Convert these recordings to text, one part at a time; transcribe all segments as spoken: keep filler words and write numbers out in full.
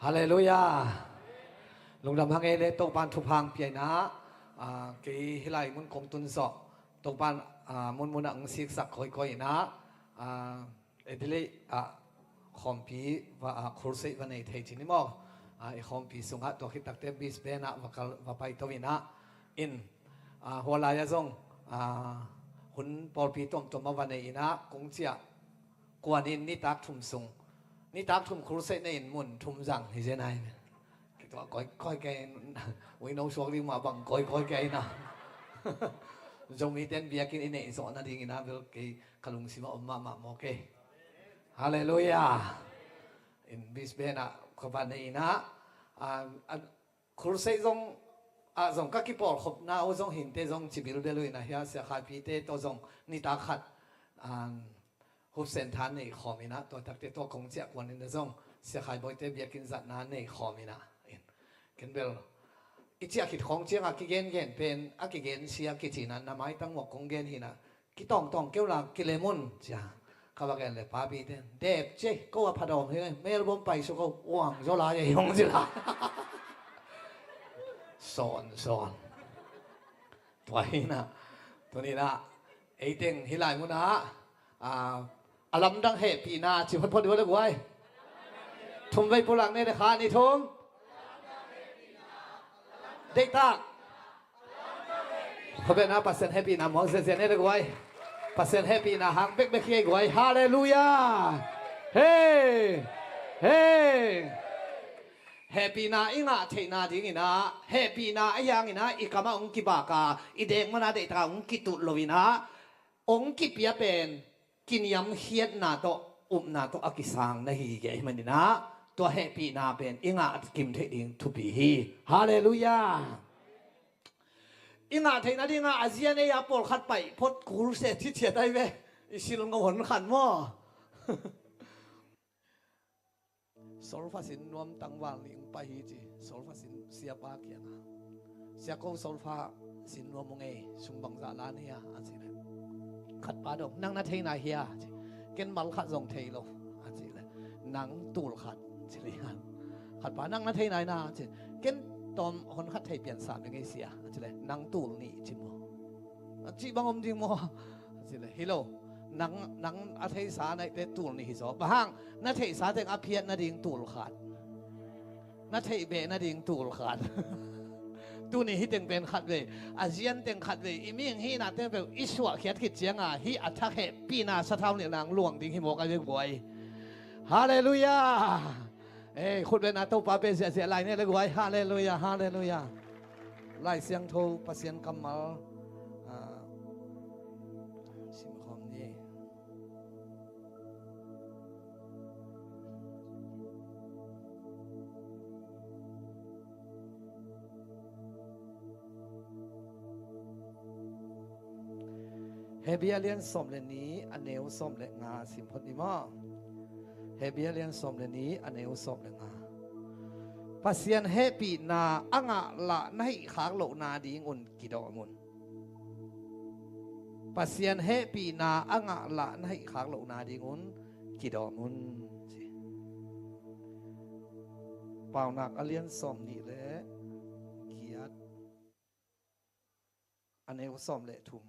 Halleluiah. Lungdam hang ei le Topan thupha hong pia in ah, ah, kei hih lai mun kong tun zawh Topan, ah, munmun ah hong siksak kawikawi in ah, ah, Adelaide ah khawmpi va, ah, crusade va nei thei ci ni maw? Ah, i khawmpi sungah tua khit takte Brisbane ah va kal, va paito in ah, in, ah, hua lai ah zong, ah, hun pawlpi tuamtuam ah va nei in ah kong ciah kuan in nitak thum sung. Nitak thum crusade nei in mun thum zang hi zen ai. Kei tua kawikawi kei in, uino suak ding mah bang kawikawi kei in ah. Zomite in biakinn i neih zawh nading in ah bel kei ka lungsim ah om mahmah maw kei. Halleluiah. In Brisbane ah ka va nei in ah, ah, ah, crusade zong, ah, zong ka kipawlkhopna uh zong hinte zong ci bilbel uh in ah hia Sia Khai Pite tawh zong nitak khat, ah, hupsen than nei khawm in ah, tua takte tua kong ciah kuan in ah zong Sia Khai Bawite biakinn zatna nei khawm in ah. In, ken bel i ciah khit khawng ciangah kigengen pen a kigen sia kici in ah na maitang mawk kong gen hi in ah, kitawngtawng keu la kilem un cia. Ka va gen le papi ten dep cia, ko a phadawm hi, Melbourne paisuk ko, uang zaw lai ei hong ci la. Sawn sawn. Tua hi in ah, tuni in ah ei teng hih lai mun ah, ah, a lamdang hehpihna ci photphot dih uh le guai. Thum vei pulak ne le kha ni thum. Deihtak. Khuabe na Pasian hehpihna muak ziahziah ne le guai. Pasian hehpihna hang bekbek hi ei guai. Halleluiah. Hei. Hei. Hehpihna i ngah theihna ding in ah, hehpihna a hiang in ah i kam ah hong kibak a, i dek man ah deihtak ah hong kitut lo in ah, hong kipia pen kiniamkhiatna tawh, upna tawh a kisang na hi kei ahih man in ah, tua hehpihna pen i ngah kim theih ding thupi hi. Halleluiah. I ngah theihna ding ah a zian ei a pawlkhat paih phot kul se ci ciat ai ve. I sil ngo hon khan maw? Solfa sin nuam tangval nih hong pai hi ci. Solfa sin siapa kiangah, sia ko solfa sin nuam hong ei, sum bangzah la ni a, a cih leh, khatpa dong, nang na thei nai hia ci. Ken mal khat zong thei lo, a cih leh, nang tul khat ci lian. Khatpa, nang na thei nai na ci. Ken tawm hon khat thei pian sam ing ei sia, a cih leh, nang tul nih ci maw? A cih bang om ding maw? A cih leh, hi lo. Nang, nang a theihsa na hihte tul nih hi zaw. Bang hang, na theihsa teng a phiat nading tul khat. Na theih beh nading tul khat. Tuni hih teng pen khat vei. A zian teng khat vei. I mihing hihna teng peuh i suahkhiat khit cianga hih a thak hehpihna sathau nilh nang luang ding hi mawk a ve guai. Halleluiah. Ei, khut beng na Topa beh ziahziah lai ne le guai. Halleluiah, halleluiah. Lai Siangtho Pasian kammal, ah, simkhawm ni. Hebru a lian sawm le nih, a neu sawm le nga sim phot ni maw? Hebru a lian sawm le nih, a neu sawm le nga. Pasian hehpihna a ngah lah na hih khak lohna dingun kidawm un. Pasian hehpihna a ngah lah na hih khak lohna dingun kidawm un, ci. Paunak a lian sawm nih le giat, a neu sawm le thum.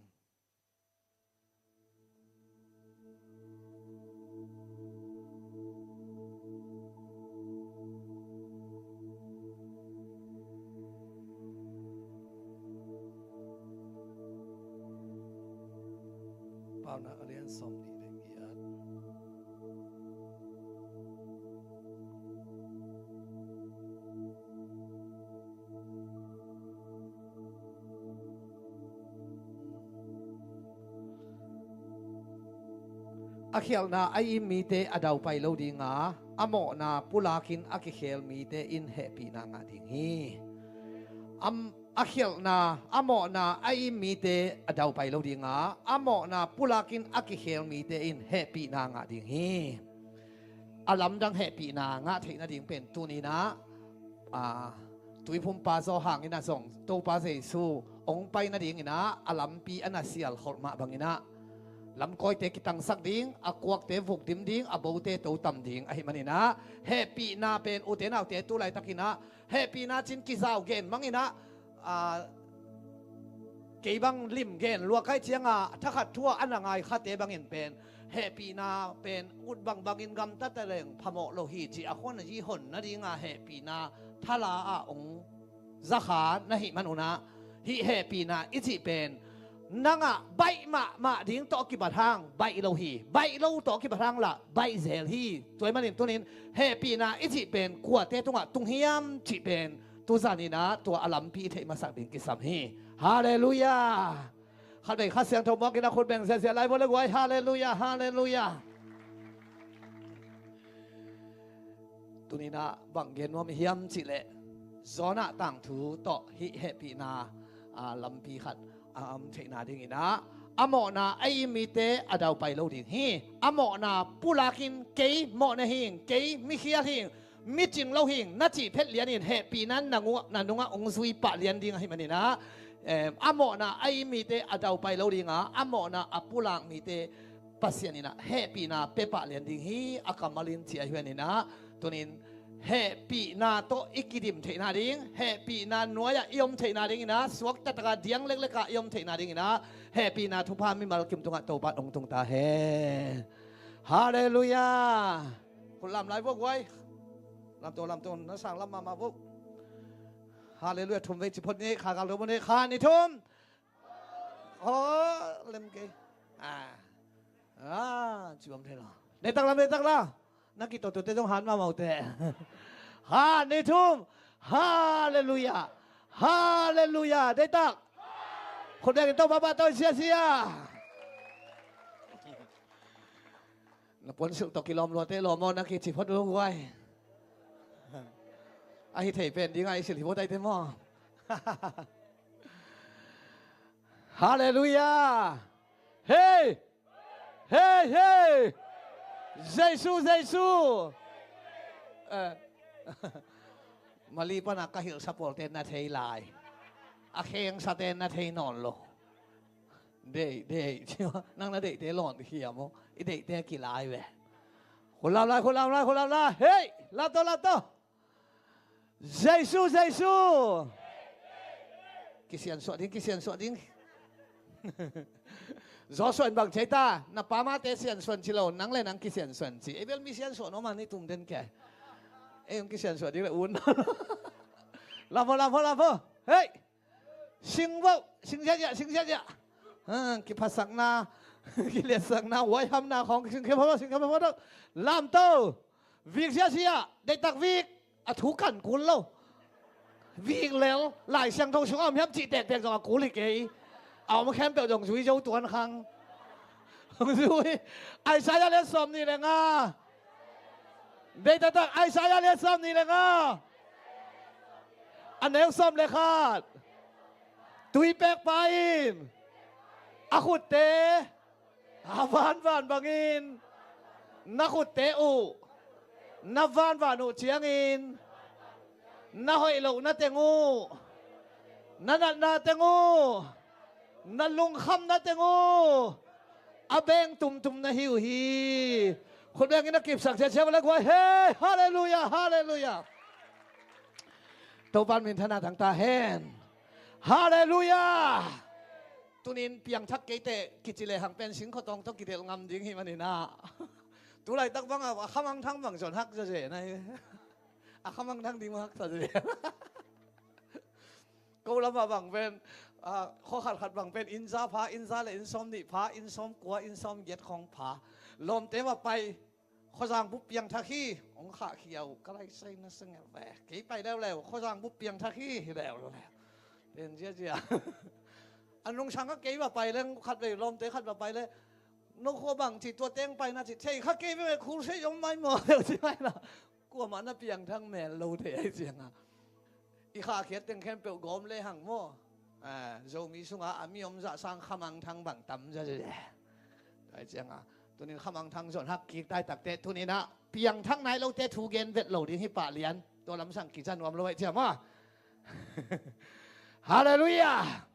Paunak a lian sawm nih le giat. A khialhna a im mite a daupai lo dinga, a mawhna pulakin a kikhel mite in hehpihna ngah ding hi. Am, a khialhna, a mawhna a im mite a daupai lo dinga, a mawhna pulakin a kikhel mite in hehpihna ngah ding hi. A lamdang hehpihna ngah theih nading pen tuni-in ah, aa, Tuiphumpa Johan in ah zong Topa Jesu hong pai nadingin ah a lampi a na sialkholh mah bangin ah, Lamkawite kitangsak ding, a kuakte vukdim ding, a bote totam ding ahih maninah, hehpihna pen ute naute tu laitakinah hehpihna cin kizau gen manginah, a, kei bang lim gen luakaih cianga thakhat thu-a a na ngai khate bangin pen hehpihna pen ut bangbangin gamta taleng phamawh lo hi ci a hon a yi hon nadinga hehpihna thala ah ong zakha na hih manunah, hih hehpihna i cih pen nangah baih mahmah ding tawh kibat hang baih lo hi, baih lo tawh kibat hang lah baih zel hi. Tua ahih manin tunin hehpihna i cih pen kuate tungah tung hiam cih pen tuzaninah tua a lampi i theih masak ding kisam hi. Halleluiah. Khatvei Kha Siangtho mawkin a khut beng ziahziah lai vua le guai. Halleluiah, halleluiah. Tuninah bang gen nuam hiam cihleh, Jonah tangthu tawh hih hehpihna, a, lampi khat a om theihna dinginah, a mawhna a it mite a daupai lo ding hi. A mawhna pulakin kei mawhna hing, kei mikhial hing, micing lo hing na cih phet lianin hehpihna na nungah, na nungah ong zui pah lian ding ahih maninah, em, a mawhna a it mite a daupai lo dinga, a mawhna a pulak mite Pasian inah hehpihna pepah lian ding hi a kammalin ci a hi huaninah, tunin hehpihna tawh i kidim theihna ding, hehpihna nuai-ah i om theihna dinginah, suaktataka diang leklekah i om theihna dinginah, hehpihna thupha mimal kim tungah Topan ong tung ta hen. Halleluiah. Khut lam lai vua guai. Lamto lamto na sang lam mahmah vua. Halleluiah. Thum vei ci phot ni, kha kal lo ni, kha ni thum. Aw, lem kei. Ah. Ah, ci bang thei lo. Deihtak lam, deihtak lam. Na kitotote zong han mahmah uh teh. Kha ni thum. Halleluiah. Halleluiah. Deihtak. Khut beng in Topa pahtawi siasia. Na puansilh tawh kilawm luate lawm aw, na kici phot uh guai. Ahi thei pen dinga i silh hi vua taite maw? Halleluiah. Hei! Hei, hei! Jesu, Jesu! Eh. Mali pana ka hilhsa pawlte na thei lai. A khengsate na thei nawn lo. Deih, deih. Nang na deihte lawn khia maw? I deihte kilai ve. Khut lam lai, khut lam lai, khut lam lai. Hei! Lamto, lamto. Jesu, Jesu. Kisiansuah ding, kisiansuah ding. Joshua in bang ci ta, na pa mate siansuan ci lo, nang le nang kisiansuan ci. Ei bel mi siansuah nuam a ni tum den kia. Ei ong kisiansuah ding le un. Lam pho, lam pho, lam pho. Hei! Sing vauh, sing ziahziah, sing ziahziah. Ha, kiphatsakna, kiliatsakna, huaihamna khawng sing khempeuh, sing khempeuh. Lamto, vik ziahziah, deihtak vik, a thu kan kul lo. Vik lel, Lai Siangtho sungah om hiam cih tektek zong a kul hi kei. A om khempeuh zong zui zo tuan khang. Zui. Isaiah lian sawm nih le nga. Deihtaktak Isaiah lian sawm nih le nga. A neu sawm le khat. Tuipekpa in a khutte a vanvan bangin na khutte uh na vanvan uh ciangin na hoih lohna teng uh, na natna teng uh, na lungkhamna teng uh a beng tumtum na hi uh hi. Khut bengin a kipsak ciacia vala guai. Hei, halleluiah, halleluiah. Topan minthanna tang ta hen. Halleluiah. Tunin piangthak keiteh kici lehang pen singkhotawng tawh kidelh ngam ding hi maninah. Tulaitak bangah a khamangthang bang zon hak zaze na hi. A khamangthang ding hak zaze. Ko lamah bang pen, ah, khuakhat khat bang pen inn za pha, inn za le inn sawm nih pha, inn sawm kua, inn sawm giat khawng pha. Lawmte va pai, khuazang bup piangthak hi. Ong khahkhia uh, ka lai sai na sangel ve. Kei pai leuleu, khuazang bup piangthak hi, hi leuleu. Ten ziazia. A nungsang a kei va pai le, khat vei lawmte khat va pai le, no khua bang ci, tua teng pai na ci, thei kha kei ve, khur sei om mai maw, leu ci mai la. Kuamah na piangthak mel lo thei ai cianga. I khahkhiat teng khempeuh gawm lehang maw? Ah, Zomi sungah a mi om zah sang khamangthang bang tam zaze. Ai cianga. Tunin khamangthang zon hak kik taitakte tuninah piangthak nai lote thu gen vet lo ding hi pah lian. Tua lamsang kiza nuam lo ai cia maw? Halleluiah.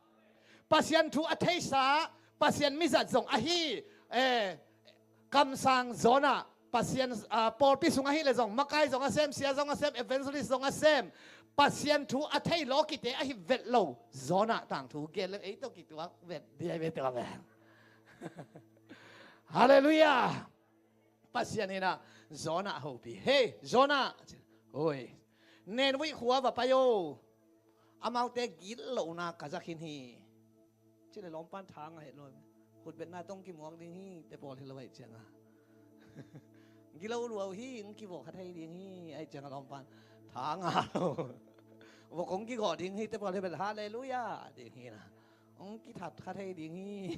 Pasian thu a theisa, Pasian mizat zong ahi, eh, kamsang Jonah, Pasian, ah, pawlpi sung ahih leh zong makai zong a sem, sia zong a sem, evangelist zong a sem, Pasian thu a thei lawkite ahi vet lo Jonah tangthu gen leng ei tawh kituak vet ding hi ve tua pen. Halleluiah. Pasian in ah Jonah a hopih. Hei Jonah, oi, Nineveh khua va pai o. Amaute gitlohna ka za khin hi. Ci leh lawmpan tha ngah het lo. Khutbetna tawh hong kimuak ding hi te pawl hi lo ahih ciangin. Gilo lua uh hi, hong kivawh kha thei ding hi ahih ciangin lawmpan tha ngah lo. Vok hong kigawh ding hi te pawl hi bel halleluiah ding hi na. Hong kithat kha thei ding hi.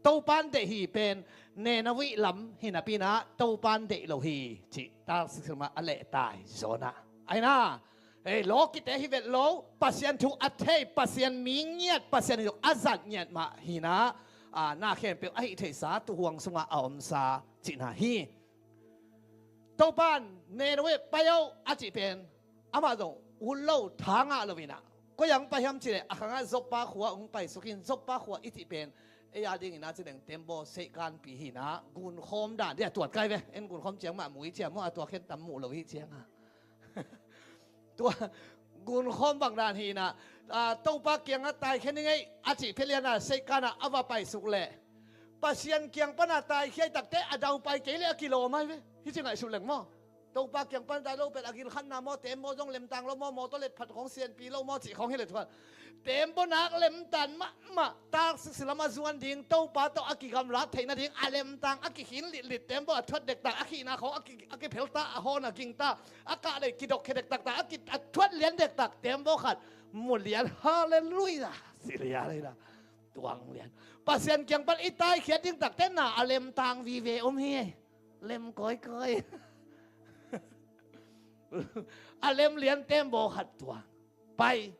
Topa'n deih hi pen Nineveh lam hi napi-in ah Topa'n deih lo hi cih Taksa Sisan ah a lehtai Jonah. Ahi na, ei, lawkite hi vet lo, Pasian thu a thei, Pasian mi ngiat, Pasian hi zong a zat ngiat mah hi na, ah, na khempeuh a hih theihsa tuuhuang sungah a omsa cihna hi. Topa'n Nineveh pai o a cih pen amah zong ut lo, tha ngah lo in ah, koi ah hong pai hiam cih leh a khangah Joppa khua hong paisuk in. Joppa khua i cih pen ei a dingin ah ci leng tembaw seihkanpi hi na, gunkhawm dan ding a tuat kai ve. En gunkhawm ciang mah mu i ciang maw, a tuak khen tam mu lo hi ciang a. Tua gunkhawm bang dan hi na, ah, Topa kiangah taikhia ning ei a cih phet lian a seihkan ah a va paisuk leh Pasian kiang pan a taikhia i takte a daupai kei leh a kilawm ahi ve. Hih ci ngaihsut leng maw. Topa kiang pan a tai lo pen a gilkhatna maw, tembaw zong lemtang lo maw, mawtaw letphat khawng sianpi lo maw cih khawng hi leh thuan. Tembaw nak lemtan mahmah, Taksa Sisan lam a zuan ding, Topa tawh a kigamlat theih nading a lemtang, a kikhin litlit, tembaw a thuat dektak, a khihna khawng a ki, a kiphel ta, a hawn a ging ta, a kahlei kidok khia dektak ta, a ki, a thuat lian dektak tembaw khat mu lian, halleluiah, ci lian hi na. Tuang lian. Pasian kiang pan i taikhiat ding takte na a lemtang vive om hi. Lem kawikawi. A lem lian tembaw khat tuang. Pai.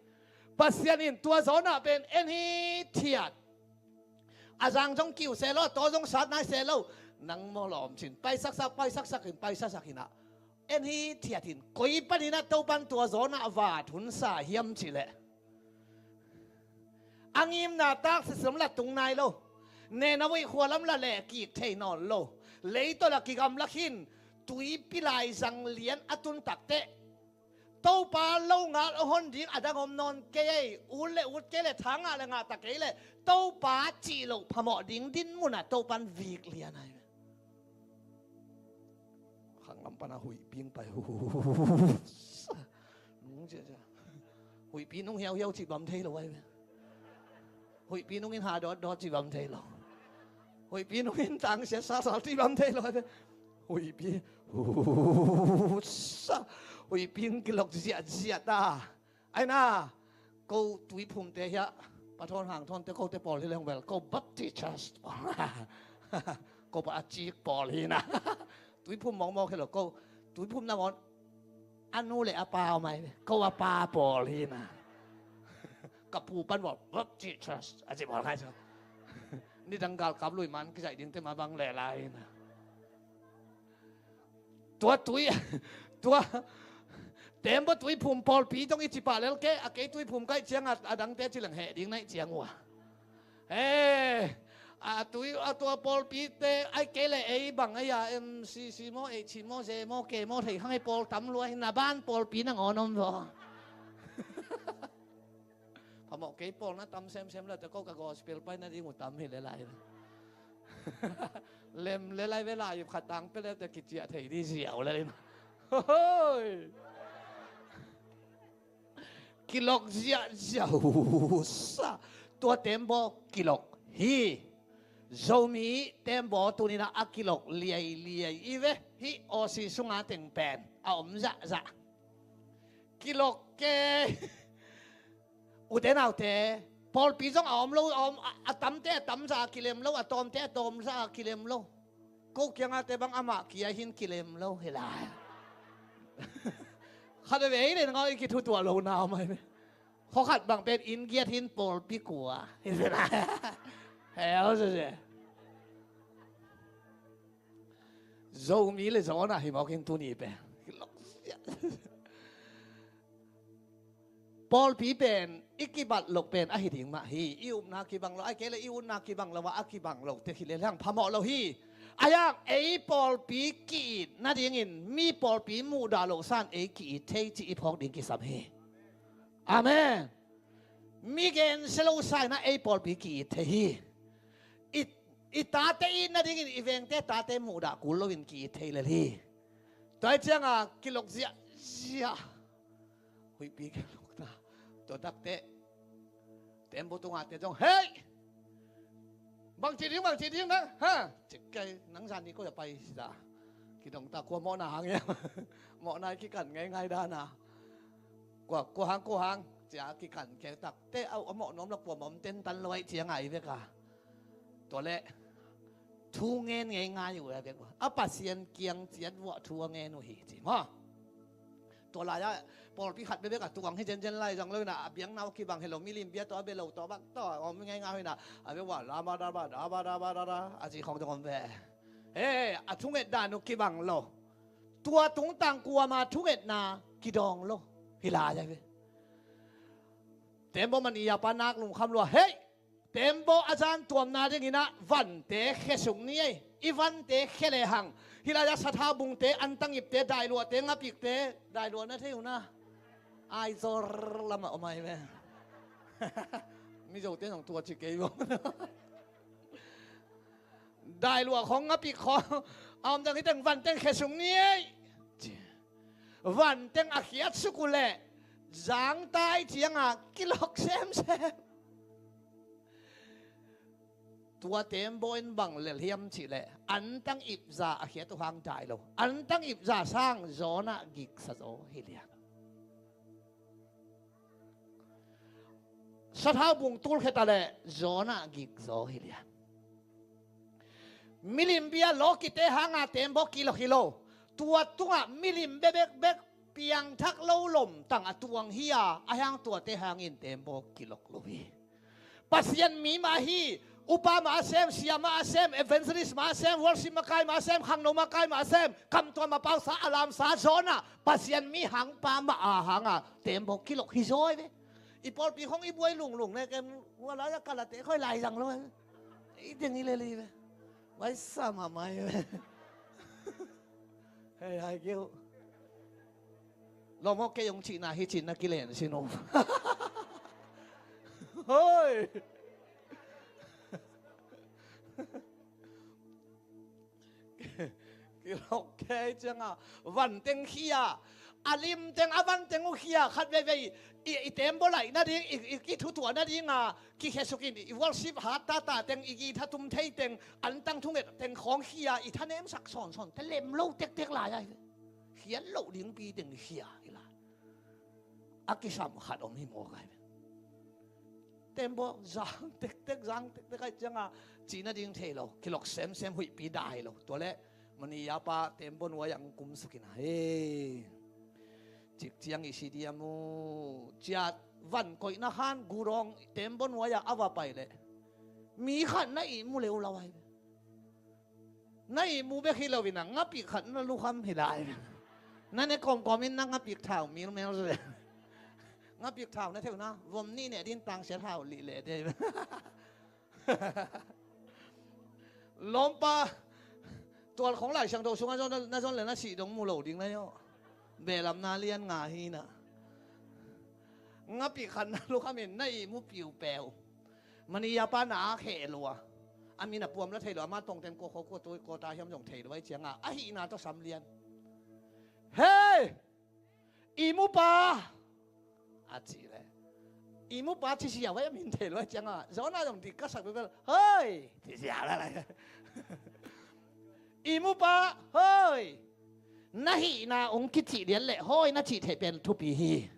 Pasian in tua Jonah pen en hithiat. A zang zong kiu se lo, a taw zong sat nai se lo. Nang maw lawm cin. Paisaksak, paisaksak in, paisaksak in ah. En hithiat in. Koi panin ah Topa'n tua Jonah a vat hunsa hiam cih leh, a ngimna Taksa Sisan lam la tung nai lo. Nineveh khua lam la leh kik thei nawn lo. Leitol ah kigamla khin, tuipi laizang lian a tun takteh, Topa lo ngal a hon ding a dang om nawn kei ei. Ut le ut kei le, tha ngah le ngah ta kei le, Topa cih loh phamawh ding dinmun ah Topa'n vik lian ahi. Khanglam pan a huihpi hong pai. Huihpi nung hiauhiau cih bang thei lo ahi ve. Huihpi nung in ha dawtdawt cih bang thei lo. Huihpi nung in tang siat sasal cih bang thei lo ahi ve. Huihpi. Huihpi in kilok ziahziah ta. Ahi na, ko tuiphumte hiah, Pa Thawn Hang Thawnte, kote pawl hi leng bel, ko Baptist Church pawl. Ko pa a cik pawl hi na. Tuiphum mawkmawk hi lo, ko tuiphum nangawn a nu le a pa om ahi ve. Ko a pa pawl hi na. Ka pu pan bawl, Baptist Church a ci bawl ngai so. Nidang galkap lui man kizaih dingte mah bang le lai hi na. Tua tui, tua tembaw tuiphum pawlpi zong i ci pah lel kei, a kei tuiphum kaih ciang a, a dangte ci leng heh ding naih ciang uh a. He, a tui, a tua pawlpite, ai kei le ei bang ei a, M C C maw, H C maw, Z maw, K maw, thei khang ei pawl tam lua hi, na ban pawlpi nangawn om vaw. Phamawh kei pawl na tam semsem la te ko ka gospel pai nading uh tam hi le lai. Lem le lai ve lai khat tang pe le te kiciah thei di ziau le lai. Hoi. Kilok ziahziah. Husa. Tua tembaw kilok hi. Zomi tembaw tuninah a kilok liailiai i ve. Hih Aussie sunga teng pen a om zahzah. Kilok ke. Ute naute, pawlpi zong a om lo, a om, a, a tamte a tamza a kilem lo, a tawmte a tawmza a kilem lo. Ko kiangate bang amah kia hin kilem lo hi lai. Khat veve hi le nangau i kithutuah lo na om ahi ve. Khaw khat bang pen inn giat hin pawlpi kua hi ve lai. Hel sese. Zomi le Jonah hi mawk in tuni pen. Pawlpi pen i kibat loh pen ahi ding mah hi. I upna kibang lo, ahih kei leh i utna kibang lo ah, a kibang lo tek hi leh hang phamawh lo hi. Ahi hang ei pawlpi ki-it nadingin mi pawlpi muhdah loh san ei ki-it thei cih i phawk ding kisam hi. Amen. Mi gensia lo sa-in ah ei pawlpi ki-it thei hi. I, i tate it nadingin i vengte tate muhdah kul loin ki-it thei lel hi. Tua hi cianga kilok ziahziah. Huihpi kilok ta. Tua takteh tembaw tungah te zong, "Hei! Bangci ding, bangci ding nang, ha? Cik kei, nang zan ni koi a pai si ta." Kidong ta, kua mawhna hang hiam? Mawhna i kikan ngeingai dana. Kua, kua hang, kua hang? Cia kikan kei takteh, au, a mawh nuam lo kua mawh om tentan lo ahih cianga i vek a. Tua leh thu ngen ngeingai uh a vek uh. A Pasian kiang ciat vuah thu a ngen uh hi ci maw. Tua lai-ah pawlpi khat bekbek a tuang hi zenzen lai zang lo inah, a biakna uh kibang hi lo, milim bia tawh a bia lo tawh bang tawh a om ngeingai uh inah, a bia uh a lama daba daba daba daba a ci khawng zong om ve. He, a thunget dan uh kibang lo. Tua tungtang kuama thungetna kidawng lo hi lai a ve. Tembaw man i yapa nak lungkham lua, hei! Tembaw a zan tuamna dinginah vante khia suk ni ei. I vante khia lehang, hih lai-ah sathau bungte, antang ipte, dailuahte, ngapikte, dailuah na thei uh na, Aizawl lamah om ahi ve. Mizote zong tua ci kei bawm. Dailuah khawng, ngapik khawng a om dang hi teng, vanteng khia suk ni ei. Vanteng a khiat suk uh leh zangtai cianga kilok semsem. Tua tembaw in bang lel hiam cihleh, antang ipza a khiat uh hang dai lo, antang ipza sang Jonah giksa zaw hi lian. Sathau bung tulkhia ta leh Jonah gikzaw hi lian. Milim bia lawkite hanga tembaw kilok hi lo. Tua tungah milim bebekbek piangthak lo lomtang a tuang hi a, a hang tuate hangin tembaw kilok lo hi. Pasian mi mah hi. Upa mah a sem, sia mah a sem, evangelist mah a sem, worship makai mah a sem, khangno makai mah a sem, kamtuam a pausa, a lamsa Jonah, Pasian mi hangpa mah a hanga tembaw kilok hi zaw hi ve. I pawlpi khong i buai lunglung ne kem, hua lai a kalate khoi lai zang lo hi ve. I teng i lel hi ve. Vai sa mahmah hi ve. Hei, hai keu. Lawm aw, kei hong cihna hi cihna kilen sin uh. Hoi. Kilok kei cianga vanteng khia, a limteng a vanteng uh khia, khat veivei i, i tembaw laih nading, i, i, i thutuah nadinga kikhia sukin, i worship hat tata teng, i githa tum thei teng, antang thunget teng khawng khia, i thanemsak sawnsawn te lem lo tektek lai ai ve. Khiat loh dingpi teng khia hi lai. A kisam khat om hi mawk ai ve. Tembaw zang tektek, zang tektek ai cianga cihna ding thei lo, kilok semsem, huihpi dai lo. Tua leh mani yapa tembaw nuai ang kumsukin a, hei, cik ciang i si diam uh ciat, van koihna khan gudawng tembaw nuai a a va pai leh mi khat na ihmu leu lau ai ve. Na ihmu bek hi loin a ngapik khat na lukham hi lai. Na ne kawmkawmin na ngapik thau milmel ve. Ngapik thau na theu na vom nih neh din tangsia thau lih leh te. Lawmpa, tual khong Lai Siangtho sungah zon, na zon le na sih dong mu lo ding na hi aw. Belamna lian nga hi na. Ngapik khat na lukhamin na ihmu piupeu. Mani yapa na a kheh lua. A min a puam la thei lua, ama tongten kua khaw kua tui kua ta hiam zong thei lua i cianga, a hihna tawh sam lian. Hei! I mupa! A ci le. I mupa ci siau ai a min thei lua i cianga, Jonah zong dik ka sak bebel. Hoi! Ci siau la lai. I mupa! Hoi! Na hihna ong kicih lian le hoi na cih theih pen thupi hi.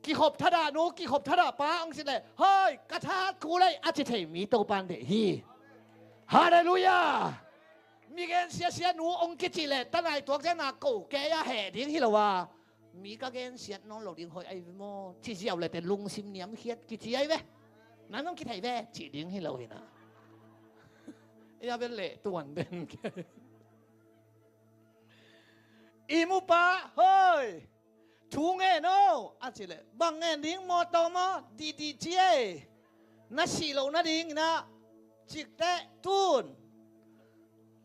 Kikhop thadah nu, kikhop thadah pa ong cih le, hoi, ka that kul ei a ci thei mi Topan deih hi. Halleluiah. Mi gen siasia nu ong kicih le tanai tuak zena ko kei a heh ding hi lo a, mi ka gen siat nawn lo ding hoih ai ve maw ci ziau le te lungsim niamkhiat kici ai ve. Nan ong kithei ve cih ding hi lo hi na. Ia ve leh tuan den kei. I mupa hoi. Tu ngen o, a cih leh, bang ngen ding, mawtaw maw, didi ci ei. Na sih loh nadingin ah, cikteh tun.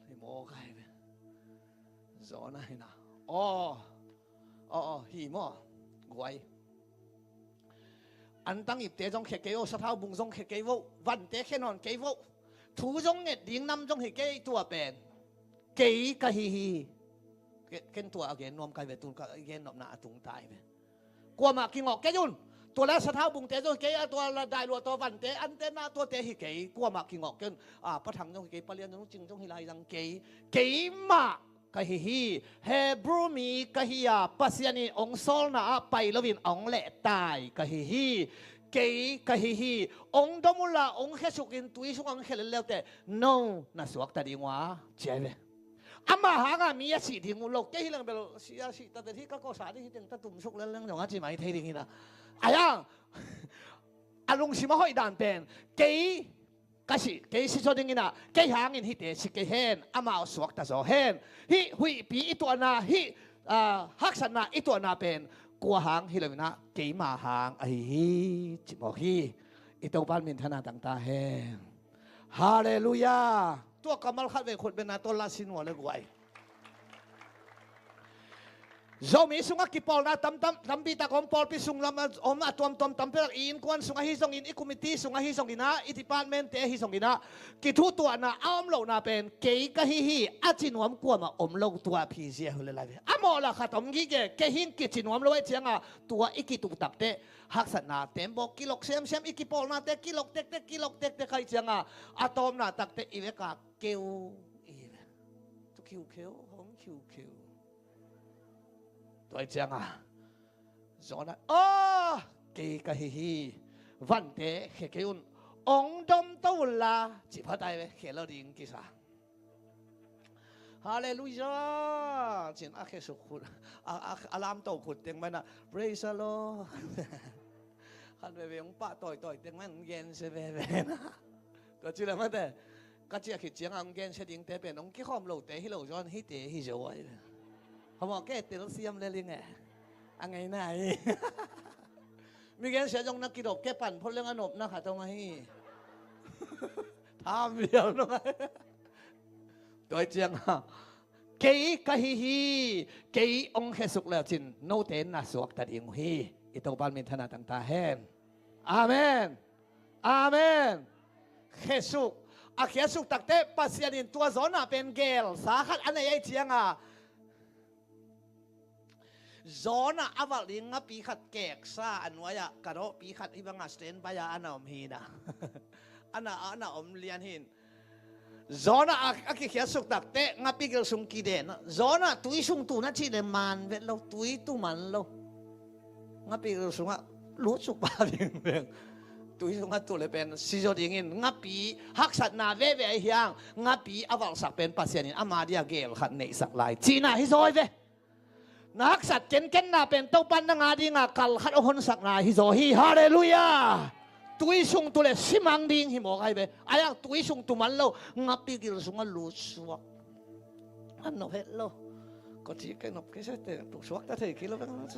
Hi maw kai ve. Zawhna hi na. Aw, aw, aw, hi maw. Guai. Antang ipte zong khia kei vo, sathau bung zong khia kei vo, vante khia nawn kei vo. Thu zong nget ding nam zong hi kei, tua pen kei ka hi hi. Ke-, ken tua a gen nuam kai ve, tun ka gen nopna a tung tai ve. Kuamah kingawh kei un. Tua la sathau bungte zong hi kei a, tua la dailua tawh vante, ante na tuate hi kei. Kuamah kingawh kei un. A, Pa Thang zong hi kei, Pa Lian zong, Cing zong hi lai zang kei. Keimah ka hi hi. Hebrew mi ka hi a, Pasian in hong sawlna ah pai loin hong lehtai ka hi hi. Kei ka hi hi. Hong dom unla, hong khia sukin tui sungah hong khia lel leuteh, no na suakta ding uh a, ci ai ve. Ama hanga mi a sih ding uh lo. Kei hi leng bel sih a, sih ta pen hi, ka kawsa ding hi teng ta tum suk lel leng zong a ci mai thei ding hi na. Ai ang, a lungsim a hoih dan pen, kei ka si, kei si zaw dingin ah, kei hangin hihte si kei hen, amau suakta zaw hen. Hih huihpi i tuahna, hih, ah, haksatna i tuahna pen kua hang hi loin ah, keima hang ahi hi, ci mawk hi. I Topa minthanna tang ta hen. Halleluiah. Tua kammal khat vei khut beng na tawh la sin ua le guai. Zomi sungah kipawlna tam, tam, tampi tak om, pawlpi sung lam a om, a tuamtuam tampi tak, i innkuan sungah hi zongin, i committee sungah hi zongin ah, i departmentte hi zongin ah, kithutuahna a om lohna pen kei ka hi hi a ci nuam kuamah om lo. Tua phi zia hu le lai ve. A mawh la khat om gige, kei hing kici nuam lo ahih ciangah, tua i kituh takteh haksatna tembawk kilok semsem, i kipawlnate kilok tektek, kilok tektek ahih ciangah, a tawpna takteh i vekak keu i ve. Tu khiukheu, hong khiukheu. Tua ahih ciangah Jonah, aw, kei ka hi hi. Vante khia kei un. Ong dom to unla, ci phat ai ve, khia lo ding kisa. Halleluiah. Cin a khesuk khut, a, a, a lamto khut teng maina, praise the Lord. Khan veve ong pah tawitawi teng maina ong gensia veve na. Tua ci le mate, ka ciah khit cianga ong gensia dingte pen ong kikhawm lote hi lo zaw, hihte hi zo ai. Hamawh ke telsiam le ling e. A ngeina hi. Mi gensia zong na kidop ke pan phot leng a nopna khat ong ahi. Tham vial nong ai. Tua cianga kei ka hi hi. Kei ong khesuk le cin note na suakta ding uh hi. I Topa minthanna tang ta hen. Amen. Amen. Khesuk. A khesuk takte Pasian in tua Jonah pen gelsa khat a nei ai cianga, Jonah a valh ding ngapi khat keksa a nuai-ah, ka dawhpi khat hih banga standby-a ana om hi na. Ana, ana om lian hin. Jonah a, a kikhiatsuk takteh ngapi gil sung kiden. Jonah tui sung tu na cih le man vet lo, tui tu man lo. Ngapi gil sungah lutsuk pa ding beng. Tui sungah tu le pen sizo dingin ngapi haksatna veve ahi hiang. Ngapi a valhsak pen Pasian in ama dia gel khat neihsak lai cihna hi zaw ve. Na haksat kenkenna pen Topan nang a dinga kal khat a honsakna hi zaw hi. Halleluiah. Tui sung tu le simang ding hi mawk ai ve. Ai ang tui sung tu man lo, ngapi gil sungah lutsuak. An nop het lo. Ko ci kei nop kei sete tu suak ta thei kei lo beng.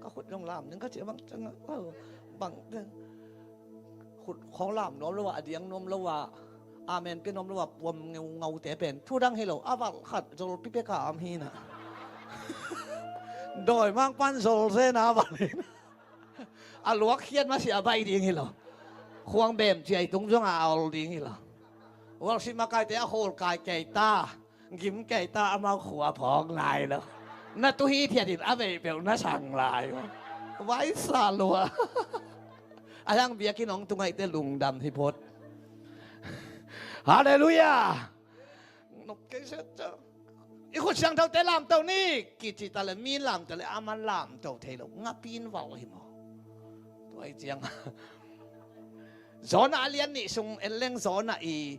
Ka khut zong lam ning ka ci bang cang, bang khut khawng lam nuam lo a, a diang nuam lo a, amen pia nuam lo a, puam ngeu ngaute pen thu dang hi lo, a valh khat zol pipia ka am hi na. Dawi mangpan zol se na a valh hi na. A luak khiat masi a bai ding hi lo. Khuang bem ciai tung zong a ol ding hi lo. Worship makaite a khol kai kei ta. Gim kei ta, amau khua phawk nai lo. Na tu hi thiatin a veih peuh na sang lai. Vaisa lua. A hiang biakinn hong tungaihte lungdam hi phot. Halleluiah. Nop kei set ca. I khut siangthote lamto ni. Kici ta le mi lamto le aman lamto thei lo. Ngapi in valh hi maw. Tua hi ciang. Jonah a lian nih sung en leng Jonah i,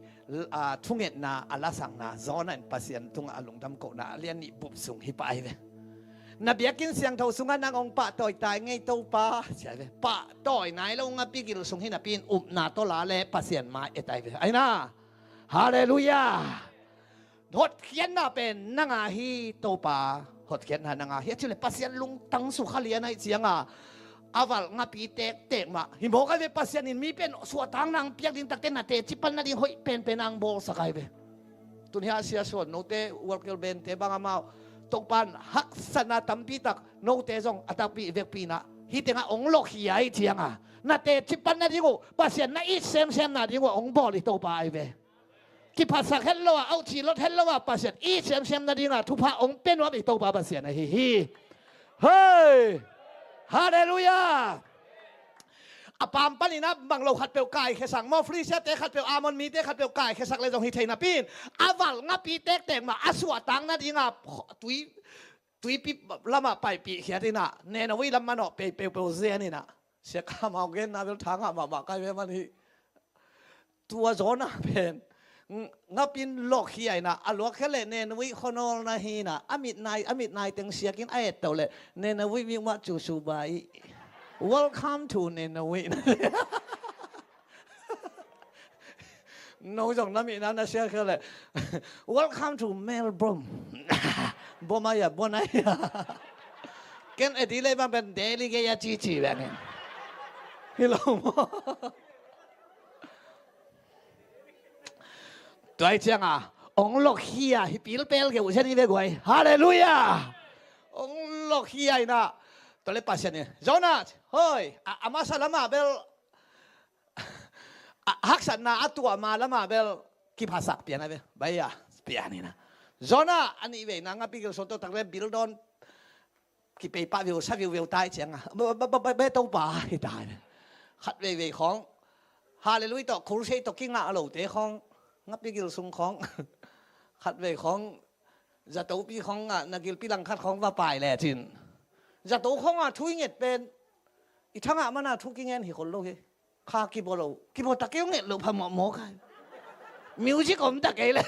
a, thungetna, a lasakna, Jonah in Pasian tungah a lungdam kohna a lian nih bup sung hi pah hi ve. Na biakinn siangtho sungah nang ong pahtawi tai ngei Topa, ci ai ve. Pahtawi nai lo ngapi gil sung hi napi in upna tawh la le Pasian mai et ai ve. Ai na. Halleluiah. Hotkhiatna pen nang a hi Topa. hotkhiatna na ngah hi. A cih leh Pasian lungtang sukha lian ahih cianga a valh ngapi tektek mah hi mawk a ve. Pasian in mi pen suahtakna hong piak ding takte na teci pan nading hoih penpen a hong bawlsak ahi ve. Tun hiah a sia suan note worker band te bang amau Topa'n haksatna tampi tak note zong a takpi vekpi inah hih tengah hong lokhia ahih cianga na teci pan nading uh Pasian na it semsem nading uh hong bawl i Topa ahi ve. Kiphasak het lo a, auh cih lot het lo a, Pasian it semsem nadinga thupha hong pia nuam i Topa Pasian ahi hi. Hei! Halleluiah! A paam panin a bang lo khatpeuh kaikhiasak maw, Filistia-te khatpeuh, Ammon mite khatpeuh kaikhiasak le zong hi thei napi in a valh ngapi tektek mah a suahtak nadinga tui, tuipi lamah paipih khiat inah Nineveh lam manawh pei peupeu zen inah Sia Kha amau genna bel thangah mahmah kai ve man hi. Tua Jonah pen ng-, ngapin lokhia inah a luakhia leh Nineveh khuanawl na hi inah a mit nai, a mit nai teng siakin a ettoh leh Nineveh mi mah cu subai. Welcome to Nineveh. No zong na mihna na siakhia leh welcome to Melbourne. Bom ahi a, bom ahi a. Ken Adelaide bang pen Delhi gei a cici bangin hi lo maw? Tua ahih cianga hong lokhia hi pilpel kei uh zen hi ve guai. Halleluiah! Hong lokhia inah tua le Pasian in Jonah, hoi, a, a masa lamah bel a, haksatna a tuah ma lamah bel kiphasak pian a ve. Bai a pian inah Jonah a nih veina ngapi gil sung tawh tak le bil dawn kipei pah viu sa viu viu tai cianga ba, ba, ba, ba, ba, Topa hi tai. Khat veivei khawng Halleluiah tawh, crusade tawh kingah lote khawng ngapi gil sung khawng khat vei khawng zatopi khawng ngah na gilpi langkhat khawng va pai lecin zato khawng a thu i nget pen i thangah mana thu kingen hi khol lo hi. Kha kibaw lo, kibaw ta kei uh nget loh phamawh mawk a. Music om ta kei le.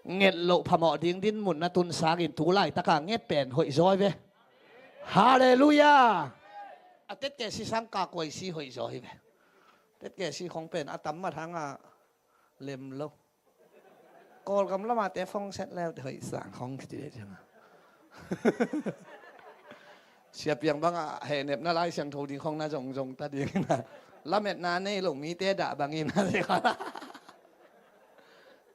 Nget loh phamawh ding dinmun na tun sangin tu laitaka nget pen hoih zaw hi ve. Halleluiah! A tetkesi sang kakuaisi hoih zaw hi ve. Tetkesi khong pen a tam mat hanga lem lo. Kawlgam lamate fong set leu hoih sang khong kiti ve cianga. Siapiang bangah hehnepna Lai Siangtho ding khong na zongzong ta dingina lametna nei lo mite dah bangina.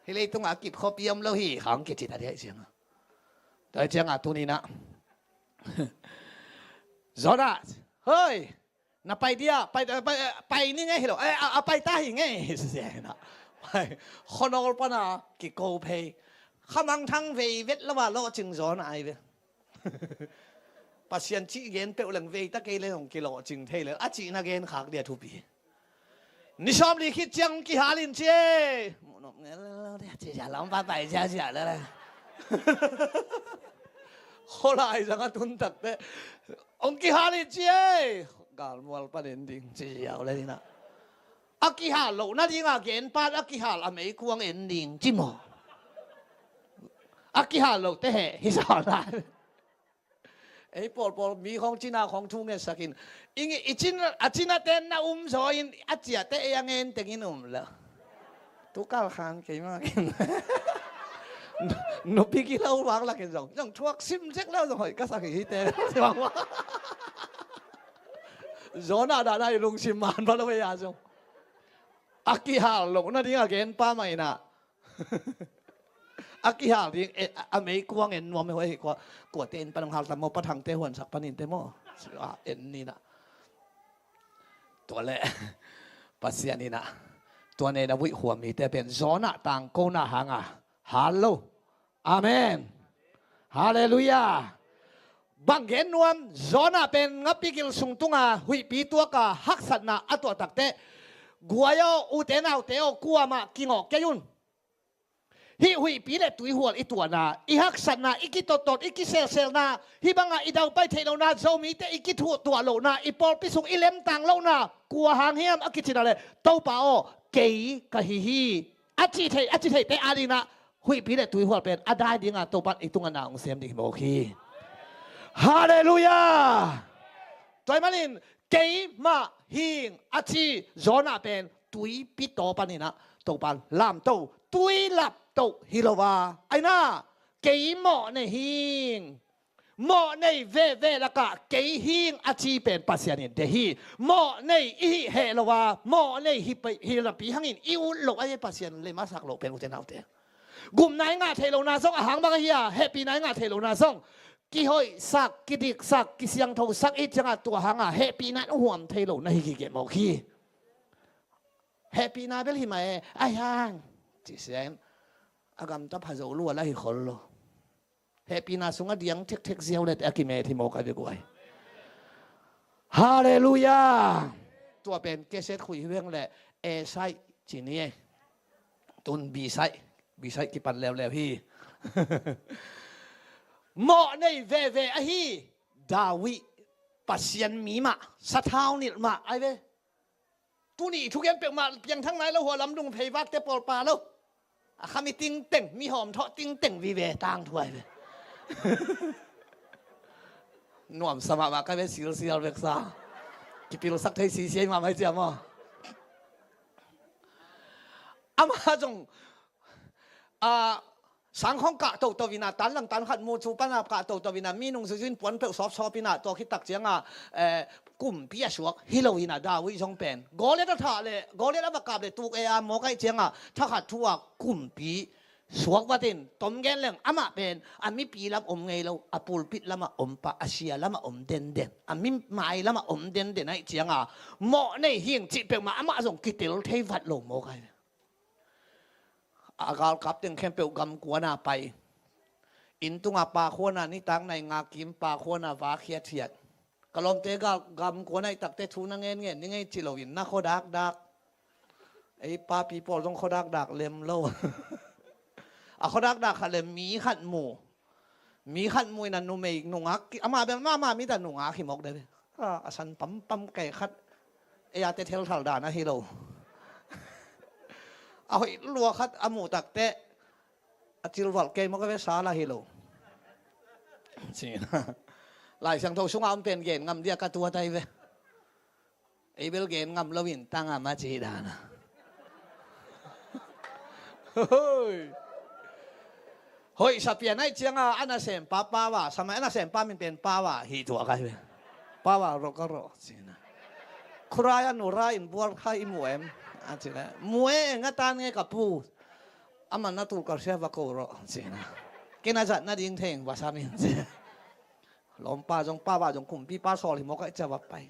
Hi leitungah a kip khuapi om lo hi khong kiti ta dih cianga. Tua cianga tunina Jonah, hoi, na pai dia, pai, pai, pai ni ngei hi lo, eh, a, a pai ta hi ngei. Pai, khuanawl pana kiko phei. Khamangthang vei vet lo a lawhcing Jonah ahi ve. Pasian cih gen peuh leng vei ta kei le hong kilawhcing thei le a cihna gen khak dia thupi. Ni sawmli khit ciang hong kihal in ci e. Muhnop ngel ci sia lam pa pai sia sia le le. Khualai zang a tun takte hong kihal in ci e. Galmual pan en ding ci ziau le dina. A kihal loh nadinga gen pan a kihal a meikuang en ding ci maw? A kihal lohte heh hi sawnah. Ei pawlpawl mi khawng cina khawng thu ngetsakin i, i cin, a cinaten na um zaw in a ciahte ei a ngen tengin um lo. Tukal khan keimah kin nupi kilo vang lakin zong zong thuak sim zek lo zong hoih ka sak hi hite. Zona dana i lungsim man va lo ei a zong a kihal loh nading a gen pa mah inah a kihal ding, eh, a meikuang en nuam hi kua, kuate in pan hong hal tam maw, pathangte huansak panin te maw? Ah, en nina. Tua le Pasian inah tua nena vuih huam mite pen Jonah tangkona hanga hal lo. Amen. Halleluiah. Bang gen nuam, Jonah pen ngapi gil sung tunga huihpi tuaka haksatna a tuah takte guai aw, ute naute aw, kuamah kingawh kei un. Hih huihpi le tuihual i tuahna, i haksatna, i kitottot, i kiselselna, hih banga i daupai theih lohna, Zomite i kithuhtuah lohna, i pawlpi sung i lemtang lohna kua hang hiam a kicina le Topa aw, kei ka hi hi. A cih theih, a cih theihte adingna huihpi le tuihual pen a dai dinga Topan i tunga na hong sem ding hi mawk hi. Halleluiah. Tua ahih manin keimah hing a ci Jonah pen tuipi taw paninah Topan lamto, tuilap toh hi lo a, aina, kei mawh nei hing, mawh nei veve lakah kei hing a ci pen Pasian in deih hi. Mawh nei i hih heh lo a, mawh nei hi pai, hi napi hangin i ut loh ahi, Pasian lem a sak loh pen, ute naute. Gupna i ngah theih lohna zong ahang bang ahi a, hehpihna i ngah theih lohna zong kihoihsak, kidiksak, kisiangthosak i hih ciangah tua hangah hehpihna in huam thei lo na hi gige mawk hi. Hehpihna bel hi mah e, ahi hang ci sian, a gamta pha zo lua la hi khol lo. Hehpihna sungah diang thekthek ziau lete a kimet hi mawk a, bia guai. Halleluiah. Tua pen keset khui hi veng le, A side ci ni e. Tun B side, B side kipan leuleu hi. Mawh nei veve ahi David, Pasian mi mah, sathau nilh mah ai ve. Tuni thugen peuhmah piangthak nai lo, hua lamdung phei vakte pawlpa lo. A khami tingteng, mi hawm thawh tingteng vive tangthu ai ve. Nuamsa mahmah ka ve, silsial veksa. Kipilsak thei sisiai mahmah i ciam aw. Amah zong, a, sangkhawng kah toto ina, tan lang tan khat mu cu pana kah toto ina, mi nung zuizui in puan peuh sawpsawp ina, tua khit tak cianga, eh, kumpi a suak hi lo ina, David zong pen Goliat a thah le, Goliat a va kap le tuk e a mawk aih cianga thakhat thu a kumpi suak vatin tom gen leng, amah pen a mipi lam om ngei lo, a pulpit lamah om pah, a sia lamah om denden, a mi mai lamah om denden aih cianga mawh nei hing cih peuhmah amah zong kitel thei vat lo mawk aih. A galkap teng khempeuh gamkuana pai. Inn tunga pakhuana, nitak nai nga kim pakhuana va khiathiat. Ka lawmte gal gamkuana i takte thu na ngen ngen ni ngei ci loin na khuadakdak. Ei papi pawl zong khuadakdak lem lo. A khuadakdak khat le mi khat mu. Mi khat muina numei nungak, amah bel mahmah mi ta nungak hi mawk deuh. A, a san pampam kei khat. Ei a te thelthal dan ahi lo. A hoih lua khat a muh takte a cilvalh kei mawk a ve, sala hi lo. Cina. Lai Siangtho sunga om pen gen ngam dia ka tuat ai ve. Ei bel gen ngam loin tangam a ci dana. Hoi. Hoih sapian aih cianga a nasempa pawa, samai a nasempa min pen pawa hi tuak ai ve. Pawa rawh ka rawh cina. Khuraya nura in buar kha i mu em? A cina. Mu e, nga tan nge ka pu. Ama na tul ka sia va ko rawh cina. Kina zat na ding theng va samin cina. Lawmpa zong pawa zong kumpipa sawl hi mawk aih cia va pai.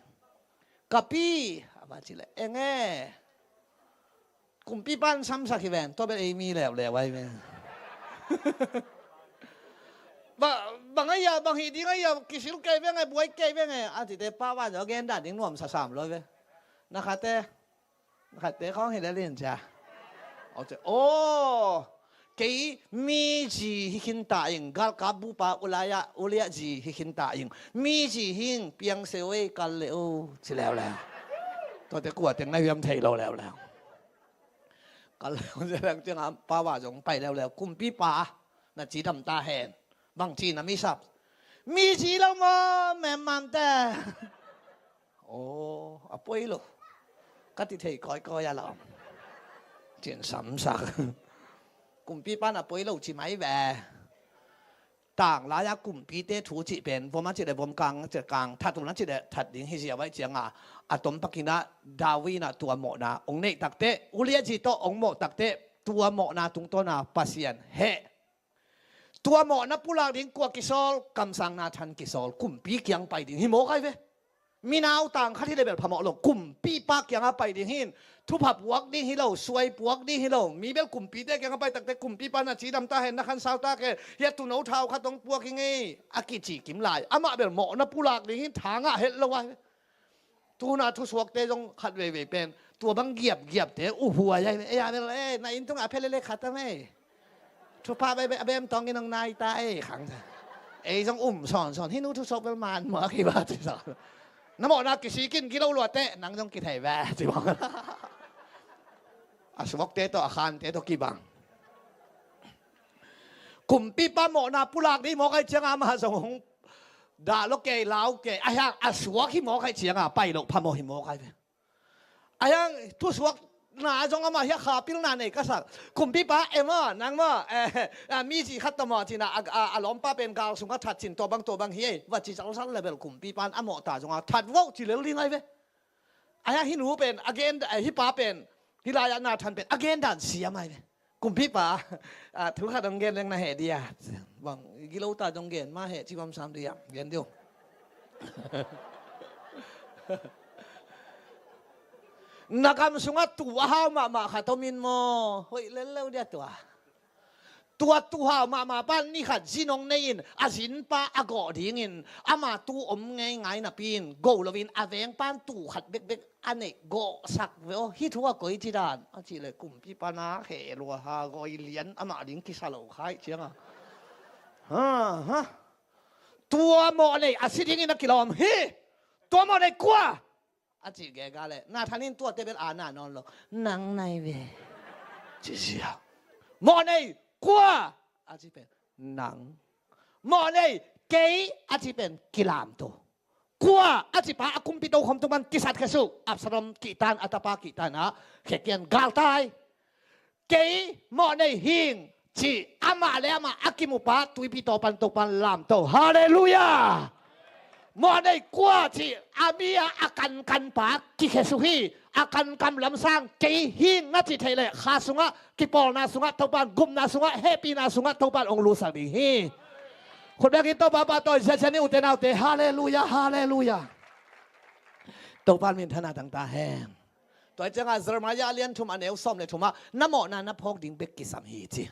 Ka pi, a va ci le, eng e? Kumpipa in samsak hi ven, tua bel ei mi leuleu ai ve. Bang aia, bang hi ding aia, kisil kei veng e, buai kei veng e, a cite pawa zong a gen dan ding nuamsa sam lo ve. Na khate, na khate khawng hi le lin cia. Aw, kei mi zi hi khin ta ing, galkap bupa Uliah, Uliah zi hi khin ta ing. Mi zi hing, piang seu ei, kal le o, ci leuleu. Tuate kua teng na hiam thei lo leuleu. Kal leuleu ciang a pawa zong pai leuleu. Kumpipa, na ci dam ta hen. Bang ci na mi sap. Mi ci lo maw, memmamte. Aw, a poi lo. Ka ti thei kawikawi a la om. Cin samsak. Kumpipa na poi lo ci mai ve. Tanglai-a kumpite thu cih pen, vom a cih le vom, kang a cih le kang, that un a cih le that ding hi ziau aih cianga, a tom pakinah David inah tua mawhna ong neih takte, Uliah zi tawh ong mawh takte, tua mawhna tungtawna Pasian heh. Tua mawhna pulak ding kua kisawl, kamsang Nathan kisawl, kumpi kiang pai ding hi mawk ai ve. Minautang khat hi le bel phamawh lo, kumpipa kiangah pai ding hin. Thupha puak ding hi lo, suai puak ding hi lo. Mi bel kumpite kiangah pai takte, kumpipa na cidam ta hen, na khansau ta hen, hia tuno thau khat hong puak hi ngei, a kici kim lai. Amah bel mawhna pulak ding hin, thangah het lo ai. Tuna thusuakte zong khat veivei pen tua bang giapgiapte uh huai ai. Ei a bel, ei, na inn tungah a phelele khat a mei. Thupha bai a bem tawngin hong nai ta ei khang. Ei zong um sawnsawn, hih nu thusuak bel man mawk hi ba ci sawn. Na mawhna kisikin gilo luate, nang zong kithei ve ci mawk. A suakte tawh, a khante tawh kibang. Kumpipa mawhna pulak ding mawk ai cianga amah zong hong dah lo kei, lau kei, a hiang a suak hi mawk ai cianga pai loh phamawh hi mawk ai ve. A hiang thusuak na zong amah hiah kha pilna nei ka sak. Kumpipa, e maw, nang maw, eh, ah, mi zi khat tawh maw, ci-in ah, a, a, a lawmpa pen gal sungah that cin, tua bang, tua bang hi ei, va ci zalzal le bel kumpipa in a mawhta zongah that vo ci lel ding ai ve. Ahi hang hih nu pen a gen, eh, hih pa pen, hih lai-ah Nathan pen a gen dan siam ai ve. Kumpipa, ah, thu khat hong gen leng na heh dia. Bang, gilo ta dong gen, mah heh ci bang sam dia, gen dih uh. Na gam sungah tuu a hau mahmah khat om in maw, hoih lel leu dia tua. Tua tuu hau mahmah pan ni khat zin hong nei in, a zinpa a gawh dingin, ama tuu om ngeingai napi in, go loin a veng pan tuu khat bekbek a neih gawhsak ve aw, hih thu a koici dan a cih leh kumpipa na heh lua ha, goi lian, amah ding kisa lo khai ciang a. Ha, ha. Tua mawh nei a si dingin a kilawm hi. Tua mawh nei kua a cih gega leh Nathan in tuate bel a na nawn lo. Nang nai ve. Ci sia. Mawh nei kua a cih pen nang. Mawh nei kei a cih pen kilamto. Kua a cih pa a kumpi tokhom tung pan kisat khia suh. Absalom kihtan, a tapa kihtan ah khekian galtai. Kei mawh nei hing ci amah le amah a kimupa tuipi taw pan Topan lamto. Halleluiah. Mawh nei kua ci a mi ah a kankan pa kikhia suh hi. A kankam lamsang kei hing na cih theih leh kha sungah, kipawlna sungah Topan, gupna sungah, hehpihna sungah Topan hong lusak ding hi. Khut bengin Topa pahtawi ziahziah ni ute naute. Halleluiah, halleluiah. Topan minthanna tangta hen. Tua ciangah Jeremiah a lian thum a neu sawm le thumah na mawhna na phawk ding bek kisam hi ci.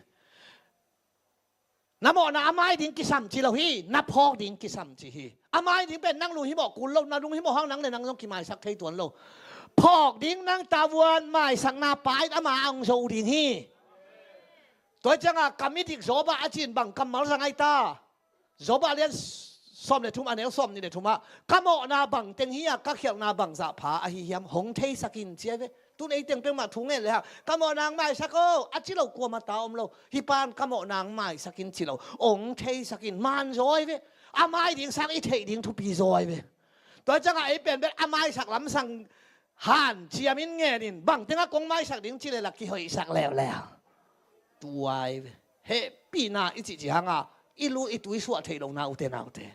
Na mawhna a mai ding kisam ci lo hi, na phawk ding kisam ci hi. A mai ding pen nang lunghimawh kul lo, na lunghimawh hang nang le nang zong kimaisak thei tuan lo. Phawk ding nang tavuan maisakna pa in ama a hong zo ding hi. Tua ciangah ka mi dik Job ah a cin bang kammal zang ai ta. Job a lian sawm le thum a neu sawm nih le thumah ka mawhna bang teng hi a, ka khialhna bangzah pha ahi hiam hong theisak in ci ai ve. Tun ei teng peuhmah thu ngen le hang ka mawhna hong maisak aw a ci lo kuamah ta om lo. Hih pan ka mawhna hong maisak in ci lo, hong theisak in man zaw ai ve. A mai ding sang i theih ding thupi zaw ai ve. Tua ciangah ei pen bel a maisak lamsang hanciam in ngen in bang tengah kong maisak ding ci le la kihoihsak leuleu. Tua ai ve. Hehpihna i cihcih hanga i lu i tui suah theih lohna ute naute.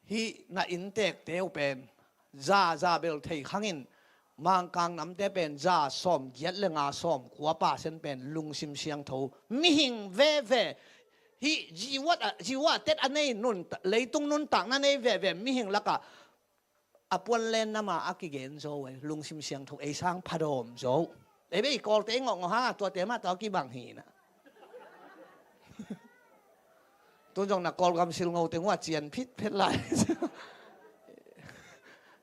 Hih na inntekte uh pen za za bel thei khangin Mangkang namte pen za sawm giat le nga sawm kua pasen pen lungsim siangtho mihing veve hih ziwat a, ziwat tet a nei nun, leitung nuntakna nei veve mihing lakah a puan len nama a kigen zo ei, lungsim siangtho ei sang phadawm zo. Ei bei Kawlte i ngawhngawh hanga tuate mah tawh a kibang hi na. Tun zong na Kawlgam silngo teng uh a cian phitphet lai.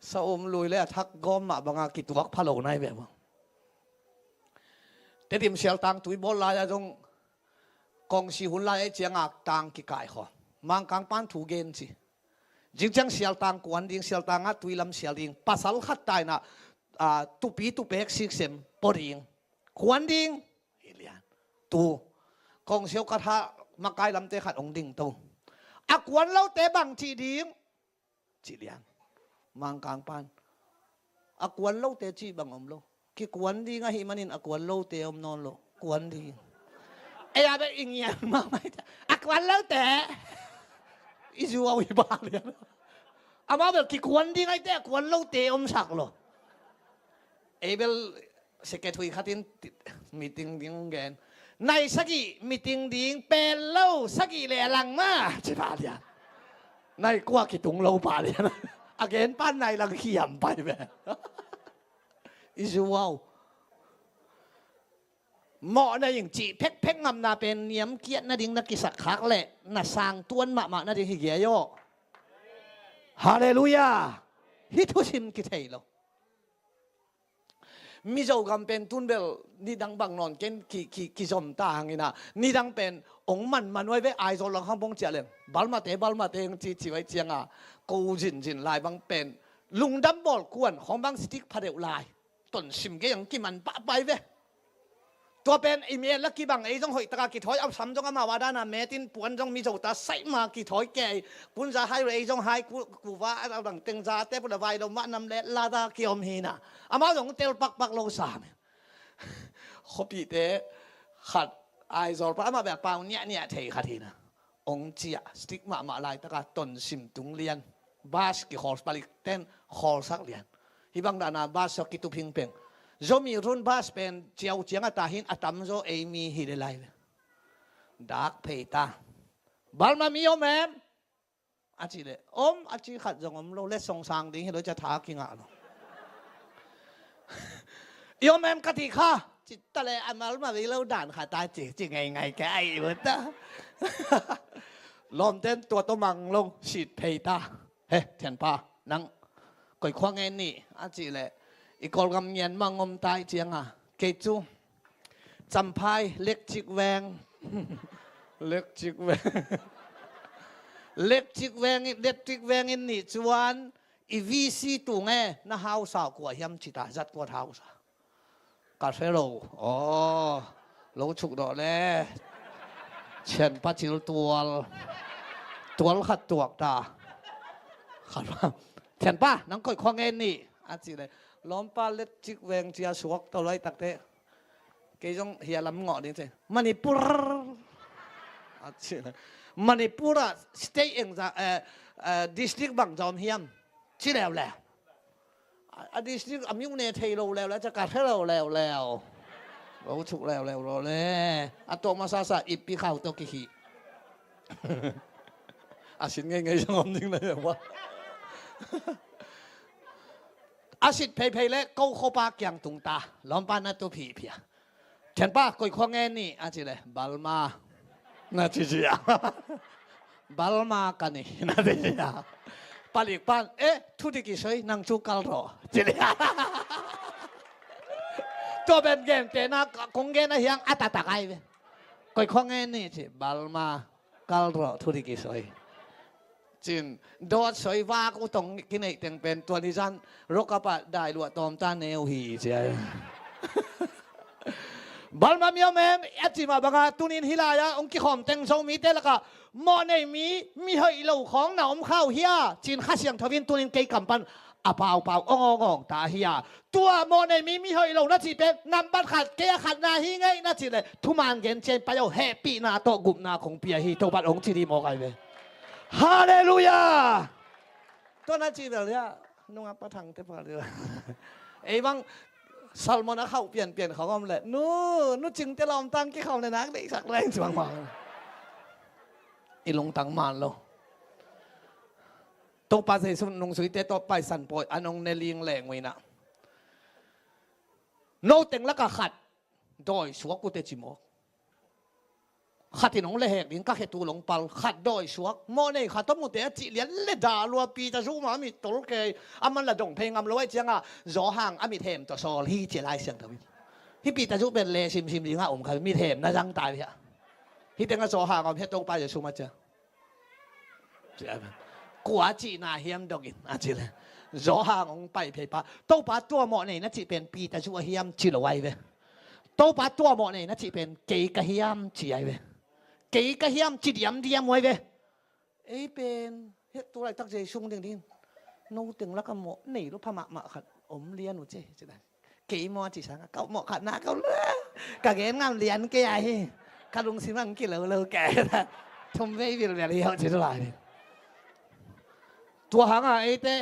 Sa um lui le a thak gawm mah banga kituak pha lo nai ve bang. Tedim sialtang tui bawl lai-a zong kongsi hun lai-a i cianga tang kikaikhawm. Mangkang pan thu gen ci. Zingciang sialtang kuan ding, sialtangah tui lam sial ding. Pasal khat tainah, ah, tupi tupek siksem pua ding. Kuan ding. Hi lian. Tu. Kongsiau khat ha makai lamte khat hong dingto. A kuan lote bang cih ding. Cih lian. Mangkang pan. A kuan lote cih bang om lo. Kikuan ding ahih manin a kuan lote om nawn lo. Kuan ding. Ei a bek i ngian mahmah. A kuan lote. I zu a ui ba lian. Amau bel kikuan ding ahite a kuan lote omsak lo. Ei bel secretary khatin meeting ding gen. Nai sagih meeting ding pel lo sagih le lang ma. Ci ba lian. Nai kua kitung lo ba lian. A gen pan nai lang hiam pai ve. I zu au. Mawh na ing cih phekphek ngamna pen niamkiat nading na kisak khak leh na sang tuan mahmah nading hi giai aw. Halleluiah. Hih thusim kithei lo. Mizo gam pen tun bel nidang bang nawn ken ki, ki, kizom ta hangin ah nidang pen ong man man uai ve Aizawl lang hang bong ciah leng balmate balmate ci ci uai cianga ko zinzin lai bang pen lungdam bawl kuan khawng bang stick pha deuh lai. Tonsim gei ang kiman pahpai ve. Tua pen i met la kibang, ei zong hoih taka kithawi, a sam zong amau a dana metin, puan zong Mizo ta saih ma kithawi kei, kunza hai lo, ei zong hai ku, kuva a dang tengza te pula vai lo mah nam le lada kiom hina. Amau zong tel pakpak lo sam. Khuapihte khat Aizawl pa amah bek pau niahniah thei khat hina. Ong ciah, strict mahmah laitaka tonsim tung lian. Bus kikhawl palik ten khawlsak lian. Hih bang dahna bus saw kitup hing peng. Zomi run bus pen ciau ciang a ta hin a tamzaw ei mi hi le lai ve. Dak phei ta. Balma mi om em? A cih leh om a ci khat zong om lo, letsong sang ding hi lo cia tha kingah lo. I om em ka ti kha, ci ta leh a mal ma vei lo dan kha ta ci, ci ngeingai kei a i ut ta. Lawmten tua tawh mang lo, sit phei ta. He, thianpa, nang koi khua ngen ni, a cih leh i Kawlgam ngian mang om ta i cianga. Kei cu Champhai, Lekcik veng. Lekcik veng. Lekcik veng in, Lekcik veng in nih cuan i V C tung e, na hausa kua hiam ci ta, zat kuat hausa. Ka hre lo. Aw, lo chuk dawh le. Thianpa cil tual. Tual khat tuak ta. Khat pa. Thianpa, nang koi khua ngen ni, a cih le. Lawmpa, Lekcik veng cia suak to lai takte. Kei zong hia lam ngawh ding ci. Manipur. A ci le. Manipur ah state eng za, eh, eh, district bang zom hiam? Ci leuleu. A, a district a myone thei lo leuleu, cia ka hre lo leuleu. Lo chuk leuleu lo le. A tawh masasa ippi khau tawh kihih. A sin ngeingei zong om ding na hiam a. A sit pheiphei le ko khuapa kiang tung ta. Lawmpa na tup hih phia. Thianpa, koi khua ngen ni, a ci le, Balma. Na ci ci a. Balma ka ni, na ci ci a. Palik pan, eh, thudik i soi, nang cu kal rawh. Ci le. Tua ben gen te na, kong gen a hiang, a tatak ai ve. Koi khua ngen ni, ci, Balma. Kal rawh, thudik i soi. Cin, dawt soi vak u tong kineih teng pen, tua ni zan, rokapa dai luah tawmta neu hi, ci ai. Balma mi om em, a ci mah banga, tunin hih lai-a, ong kikhawm teng Zomite laka, mawh nei mi, mi hoih lo khawng na om khau hia, cin Kha Siangtho in tunin kei kam pan, a paupau, ong ong ong ta hia. Tua mawh nei mi, mi hoih lo na cih pen, nambat khat, kei a khatna hi ngei na cih le, thuman gen cian pai aw, hehpihna tawh gupna kong pia hi, Topa ong ci dih mawk ai ve. Halleluiah! Tua na cih bel hia, nungak pathang te pha dih. Ei bang, salmon a khauh pianpian khawng om le, nu, nu cingte lawmtang kikhauh le nak deihsak leng cuang mah. I lungtang man lo. Topa Jesu nungzuite tawh Paisan pawi a nong ne ling leng uh inah. No teng laka khat dawi suak uh teh ci mawk. Khat in hong lehek ding ka khetu long pal, khat dawi suak. Mawh nei khat om uh teh a cih lian le dah lua, Peter zu mah a mit tol kei. A man la dong phei ngam lo ai cianga Zawhang a mit hem tawh sawl hi ci Lai Siangtho in. Hih Peter zu pen le simsim dingah om kha, mit hem na zang tai hia. Hih tengah Zawhang om hia Topa Jesu mah cia. Kua cihna hiam dongin a ci le. Zawhang hong pai phei pa. Topa tua mawh nei na cih pen Peter zu a hiam ci lo ai ve. Topa tua mawh nei na cih pen kei ka hiam ci ai ve. Kei ka hiam ci diamdiam uh ai ve. Ei pen, hih tu laitak Jesu ding ding. No teng laka mawh nei lo pha mahmah khat om lian uh ce, ci dan. Kei maw a ci sangah, ka mawh khat na ka lua. Ka gen ngam lian kei a hi. Ka lungsim ang kilolo kei. Thum vei vilvel hi hauh ci tu lai. Tua hangah eite,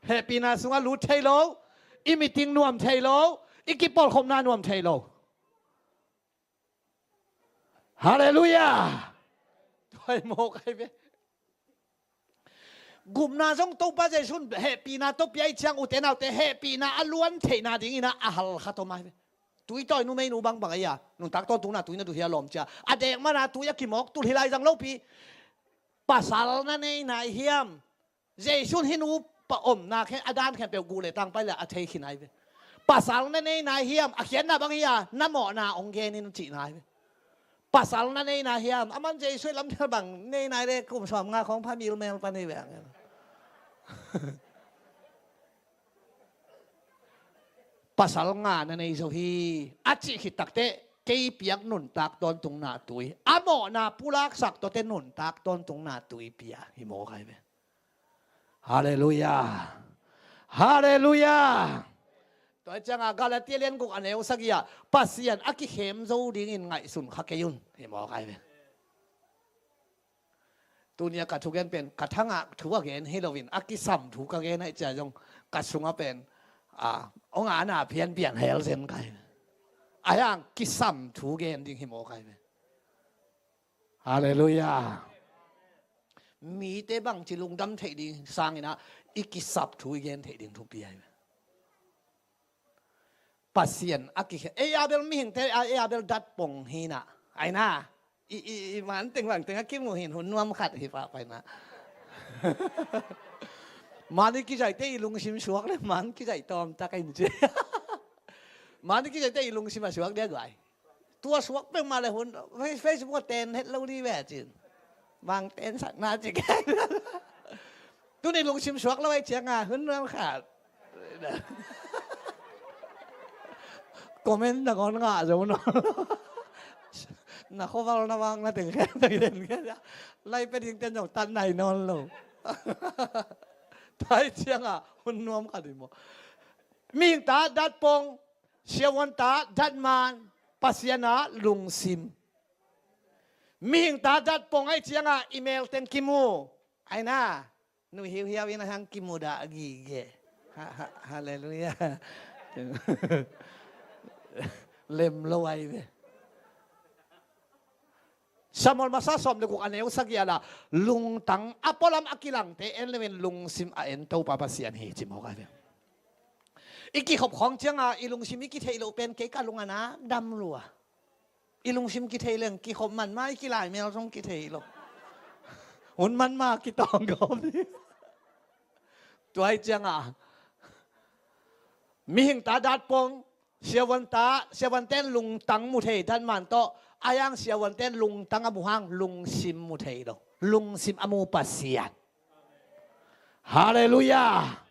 hehpihna sungah lut thei lo. I meeting nuam thei lo. I kipawlkhopna nuam thei lo. Halleluiah! Tua hi mawk ai ve. Gupna zong Topa Jesu in hehpihna tawh pia i ciang, ute naute, hehpihna a luan theihna dingin a halkha tawm ai ve. Tuitawi numeinu bangbang ei a, nuntak tawntungna tui na duh hia lawm cia. A dek mana tui a kimawk tul hi lai zang lopi. Pasal na nei nai hiam? Jesu in hih nupa omna khen a dan khempeuh guh le tang pai le a thei khin ai ve. Pasal na nei nai hiam? A khiatna bang hi a, na mawhna hong gen in cihna ai ve. Pasal na nei nai hiam? A man Jesu i lamthel bang nei nai le kum sawm nga khawng pha milmel pan hi ve ang. Pasal nga na nei zo hi a cih khit takteh kei piak nuntak tawntungna tui, a mawhna pulaksak tawte nuntak tawntungna tui pia hi mawk ai ve. Halleluiah. Halleluiah. Tua hi cianga Galatia lian guk a neu sagih ah Pasian a kikhem zo dingin ngaihsun kha kei un hi mawk ai ve. Tunia ka thugen pen ka thangah thu a gen hi loin a kisam thu ka gen aih cia zong ka sungah pen a ong ana phianpian hel zen kai. A hiang kisam thu gen ding hi mawk ai ve. Halleluiah. Mite bangci lungdam theih ding sanginah i kisap thu i gen theih ding thupi ai ve. Pasian a kikhe ei a bel mihingte a ei a bel datpong hinah aina i i i man teng bang teng a kimu hin hun nuam khat hi pah paina. Man i kizaite i lungsim suak le man kizai tawm tak in ci. Man i kizaite i lungsim a suak dia guai. Tua suak peuhmah le hun Facebook a ten het lo ni ve cin. Bang ten sakna ci. Tuni lungsim suak lo ai cianga hun nuam khat. Comment na ngon ngah zo no. Na khoval na vang na teng khen teng den khen. Lai pe ding ten zong tan nai non lo. Tua hi cianga hun nuam khat hi maw. Mihing ta datpong, siavuan ta datman, Pasian a lungsim. Mihing ta datpong ai cianga i mel teng kimu aina. Nui hiuhiau in a hang kimudah gige. Halleluiah. Lem lo ai ve. Samuel masa sawm le guk a neu sagih a la lungtang a pualam a kilangte en leuin lungsim a en Topa Pasian hi ci mawk ai ve. I kikhop khawng cianga i lungsim i kitheih loh pen kei ka lung a nak dam lua. I lungsim kithei leng kikhop man ma i kilaimel zong kithei lo. Hun man ma kitawng gawp hi. Tua hi cianga mihing ta datpong, siavuan ta siavuan ten lungtang mu thei datman tawh a yang siavuan ten lungtang a mu hang lungsim mu thei lo. Lungsim a mu Pasian. Halleluiah.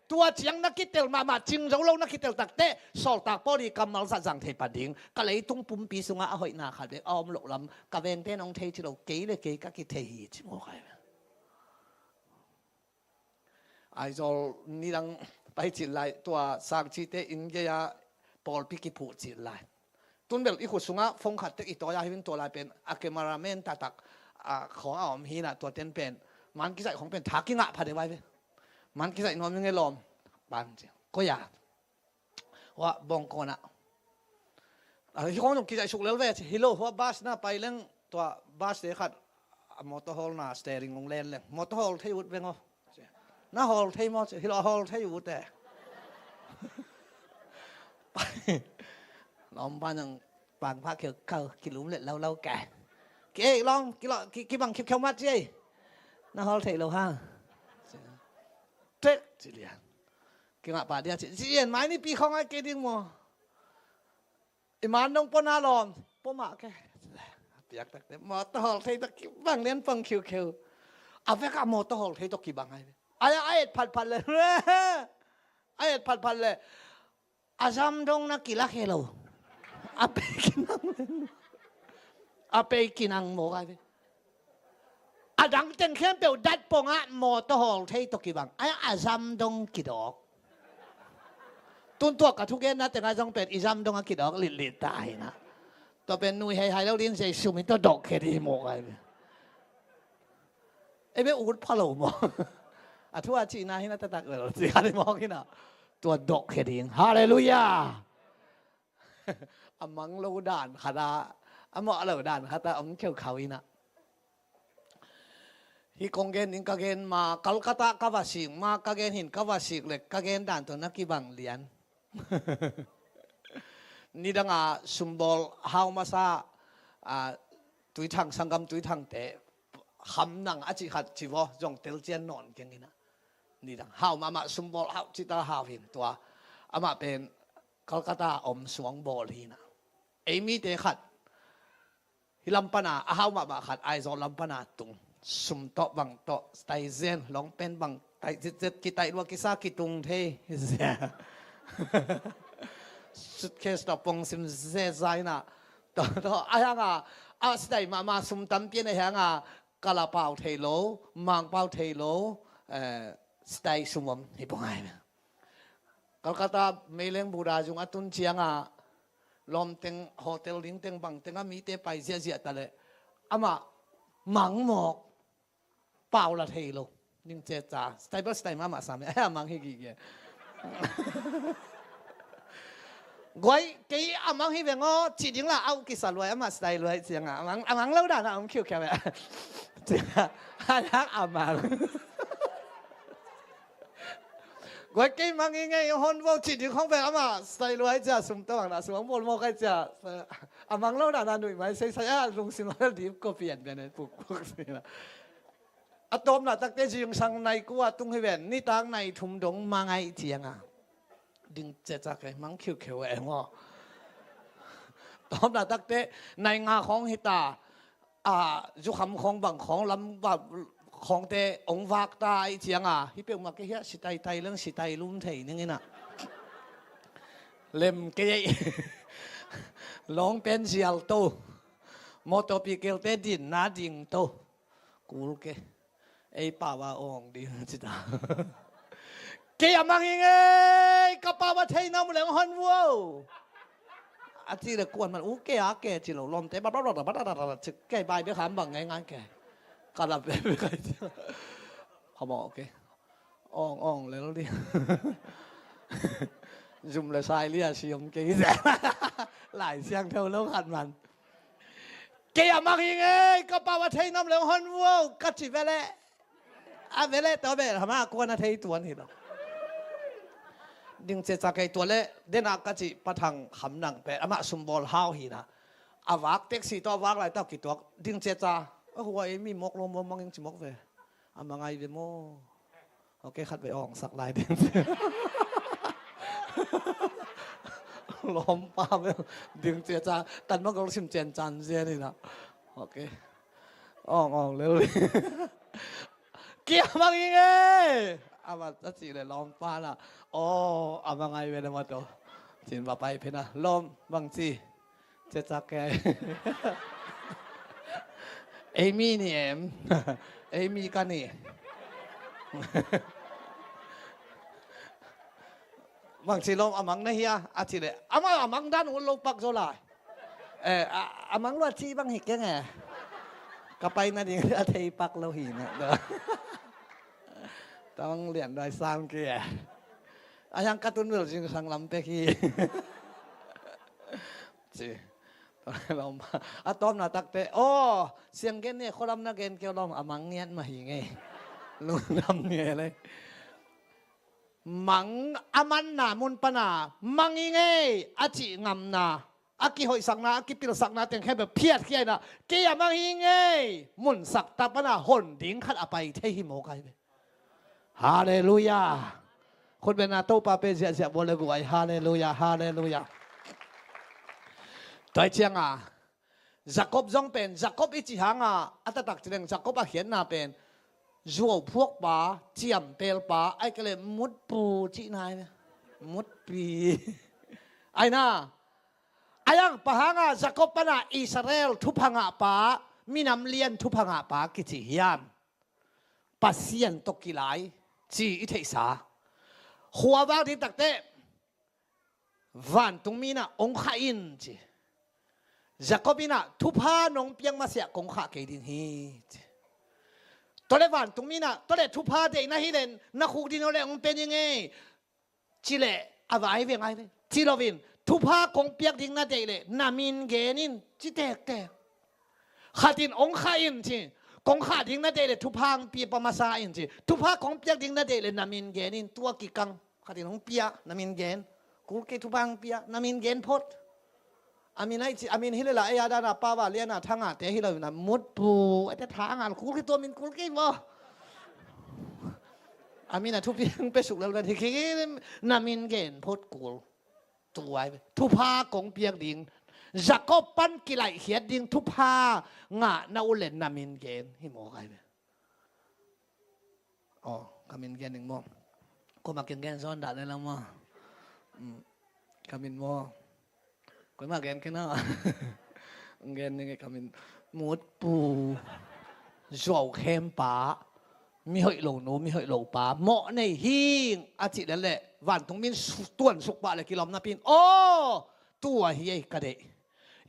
Tua ciang na kitel mahmah cing zo lo na kitel takte sawltak Paul i kammal zah zang thei pan ding ka leitung pumpi sungah a hoihna khat bek a om loh lam ka vengte nong thei ci lo kei le kei ka kithei hi ci mawk ai. Aizawl nidang pai cin lai tua sangcite inn gei-a pawlpi kiphuh cin lai. Tun bel i khut sungah phone khat tek i tawi a hi in tua lai pen a cameraman taktak a khaw a om hinah tua ten pen man kizaih khong pen tha kingah pha deuh ai ve. Man kizaih nuam ing e lawm. Pan ci koi a hua bawngkawnah. Hi khong zong kizaih suk lel ve ci hi lo hua bus na pai leng tua bus te khat a motor hawl na steering ong len leng motor hawl thei ut veng aw. Na hawl thei maw ci hi lo a hawl thei ut e. Lawm pan ang pangpha kheu khau kilum let lo lo ka. Ki ei lawm kibang khiukheu mat ci ei. Na hawl thei lo hang. Tek ci lian. Kingah pah dia ci ci en mai ni pi khong ai kei ding maw. I man nong pona lawm poma ke. Piak takte motor hawl thei tawh kibang lian pang khiukheu. A vekah motor hawl thei tawh kibang ai. Ai a et phatphat le. A et phatphat le. A zam dong na kilak he lo. A pei kinang a pei kinang mawk ai ve. A dang teng khempeuh datpongah motor hawl thei tawh kibang ai a zam dong kidawk. Tuntuak ka thugenna tengah zong pen i zam dong a kidawk litlit ta hinah. Tua pen nui heihai lo din zei sum in tua dawk khe di mawk ai ve. Ei be ut pha lo maw? A thu a cihna hi na taktak lo ci kha ni mawk hi na. Tua dawh khe ding. Halleluiah. A mang lo dan khat a a mawh lo dan khat a om kheukhau hi na. Hi kong gen in ka gen ma Calcutta ka va sik ma ka gen hin ka va sik le ka gen dan tawh na kibang lian. Nidanga sumbawl hau masa a Tuithang sanggam Tuithangte kham nang a cih khat ci vaw zong telcian nawn keng hina. Nidang hau mahmah sumbawl hau cita hau hin tua amah pen Calcutta om suang bawl hina. Ei mite khat hi lam pana a hau mahmah khat Aizawl lam pana tung sum tawh bang tawh tai zen lawng pen bang tai zitzet kitai lua kisa kitung thei zia. Suitcase tawh pong sim zia zaina Tawh, tawh, a hianga, a sitai mahmah sum tampi a nei hianga, kala pau thei lo, mang pau thei lo, eh, sitai sum om hi pong ai. Calcutta meileng Buddha zung a tun cianga, lawmteng, hotel dingteng bangteng a mite pai ziahziah ta leh, amah mang mawk, pau la thei lo. Ning ceca, style by style mahmah sam e, a mang hi gige. Guai, kei a mang hi veng aw, ci ding la au kisa luai, amah style luai cianga, a mang, a mang lo dan a om khiukhia ve. Cianga, a lak a mang. Guai, kei mang hi ngei hon vo ci ding khong ve, amah style luai cia, sum tawh ang la, sum ang bol mawk ai cia. A mang lo dan a nuih mai, sei sai a, lungsim lo dip ko pian pian e, puk puk sila. A tawpna takte zingsang nai kua tung hi ven, nitak nai thum dong mang ai cianga. Ding ceca kei mang khiukheu e maw. Tawpna takte nai nga khawng hita, a, zukham khawng bang khawng lam ba khawngte ong vak ta ai cianga. Hi peuhmah kei hiah si taitai leng si tai lum thei ning ina. Lem kei ei. Lawng pen zial to. Motor pikelte din na ding to. Kul ke. Ei pau a awng ding ci ta. Kei a mang hi ngei, ka pau a thei nam leng hon vuo. A ci le kuan man, u ke a ke ci lo lawmte, ba, ba, ba, ci kei bai bia kham bang ngai ngai ke. Ka la be be kai ci. Ka mawh ke. Awng, awng lel ding. Zum le sai lia siam kei. Lai siang theu lo khat man. Kei a mang hi ngei, ka pau a thei nam leng hon vuo, ka ci vele. A vele tawh vele, hama kuan a thei tuan hi lo. Ding ceca kei tua le, dena ka ci pathang kham nang pe, amah sumbawl hau hi na. A vak taxi tawh a vak lai tawh kituak, ding ceca. A hua ei mi mawk lo maw mang ing ci mawk ve. A mangai ve maw. Ok, khat ve awng sak lai ding. Lawmpa ve ding ceca, tan ma gol sim cen can zia ni na. Ok. Awng, awng lel. Kia mang ing e. Ama a ci le lawmpa na. Aw, a mangai ve na ma to. Cin va pai phena. Lawm, bang ci. Cecak kei. Ei mi ni em? Ei mi ka ni. Bang ci lawm a mang na hia, a ci le. Ama a mang dan un lo pak zo lai. Eh, a, a mang lua ci bang hi keng e. Ka pai na ding a thei pak lo hi na. Tang lian dai sang ke e. A yang ka tun vel zingsang lam pek hi. Ci. Lawm, a tawpna takte. Aw, siang gen ni khualam na gen keu lawm a mang ngiat mah hi ngei. Lungdam ngei lei. Mang a manna mun pana mang hi ngei a cih ngamna, a kihoihsakna, a kipilsakna teng khempeuh phiatkhia ina, kei a mang hi ngei, munsak ta pana hon ding khat a pai thei hi mawk ai ve. Halleluiah. Khutbetna Topa pe ziahziah bual le guai. Halleluiah, halleluiah. Tua hi cianga Jacob zong pen, Jacob i ci hanga a taktak cileng Jacob a khiatna pen zuau phuakpa, ciampelpa, ai kele mutpu cihna ai ve. Mutpi. Aina, a yang pa hanga Jacob pana Israel thupha ngahpa, minam lian thupha ngahpa kici hiam? Pasian tawh kilai ci i theihsa. Khua vak ding takte, vantungmi inah ong khah in ci. Jacob inah thupha nong piak masiah kong khah kei ding hi ci. Tole vantungmi inah, tole thupha deihna hi len na khuk ding ole ong pe ding ei. Ci leh a vai ve ngai ve. Ci loin thupha kong piak ding na deih leh na min gen in ci tektek. Khat in ong khah in ci. Kong khah ding na deih leh thupha ang pia pa masa in ci. Thupha kong piak ding na deih leh na min gen in tua kikang. Khat in ong pia na min gen. Kul kei thupha ang pia na min gen phot. A min ai ci, a min hi le la ei a dana pava liana thangate hi lo na mutpu. Ai te thangal kul kei tua min kul kei maw. A min a thupi ang pe suk lo na hi kei na min gen phot kul. Tuai ve. Thupha kong piak ding. Jacob pan kilaihkhiat ding thupha ngah na ulen na min gen hi mawk ai ve. Aw, ka min gen ding maw. Kuamah kin gen sawn dah le lang maw. Ka min maw. Kuamah gen kei na. Gen ning e, ka min Mutpu, zuau khempa, mihoih lo nu, mihoih lo pa, mawh nei hing a cih leh leh vantung min su-, tuan suk pah leh kilawm napi in, aw, tua hi ei ka deih,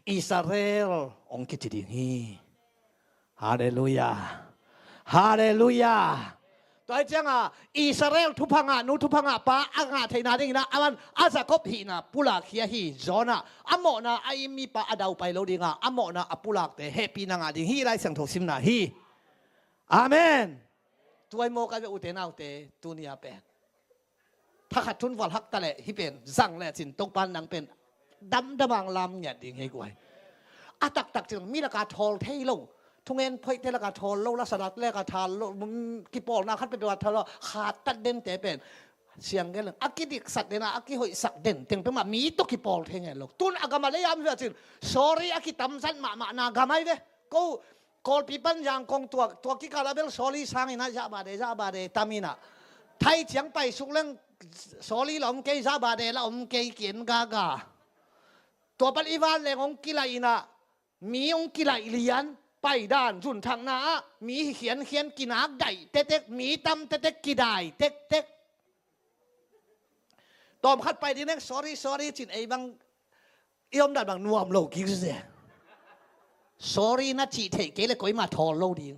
Israel hong kici ding hi. Halleluiah. Halleluiah. Tua hi ciangah Israel thupha ngah nu, thupha ngah pa a ngah theihna dingin ah, aman a Jacob hihna pulak hi ahi. John ah a mawhna a i mipa a daupai lo dingah, a mawhna a pulakte hehpihna ngah ding hi. Lai Siangtho simna hi. Amen. Tua i mawk a ve, ute naute, tuni a pen thakhat thun valhak ta leh hih pen zang lecin Topa nang pen damdam ang lam ngiat ding hi guai. A taktak cin mi lakah thawl thei lo, thungen phoihte lakah thawl lo, lasadat lakah thawl lo, mm, kipawlna khat peuhpeuh ah thawl lo, khat tat dente pen siang gen leng a kidiksat den a, a kihoihsak den teng peuhmah mi tawh kipawl thei ngen lo. Tun a gam a lei a mi ve cin sorry a kitamzat mahmahna gam ahi ve. Ko Kawlpi pan Yangon tua, tua kikal a bel sorry sangin ah zahbade, zahbade tamin ah, Thai ciang paisuk leng sorry la om kei, zahbade la om kei, ki-en gaga. Tua pan i van leng hong kilaih in ah, mi hong kilaih lian, paidan zunthakna ah mi khiankhian, kinak daih tektek, mi tam tektek, kidaih tektek. Tawmkhat pai ding leng sorry, sorry cin ei bang i omdan bang nuam lo kik se. Sorry na cih theih kei leh koimah thawl lo ding.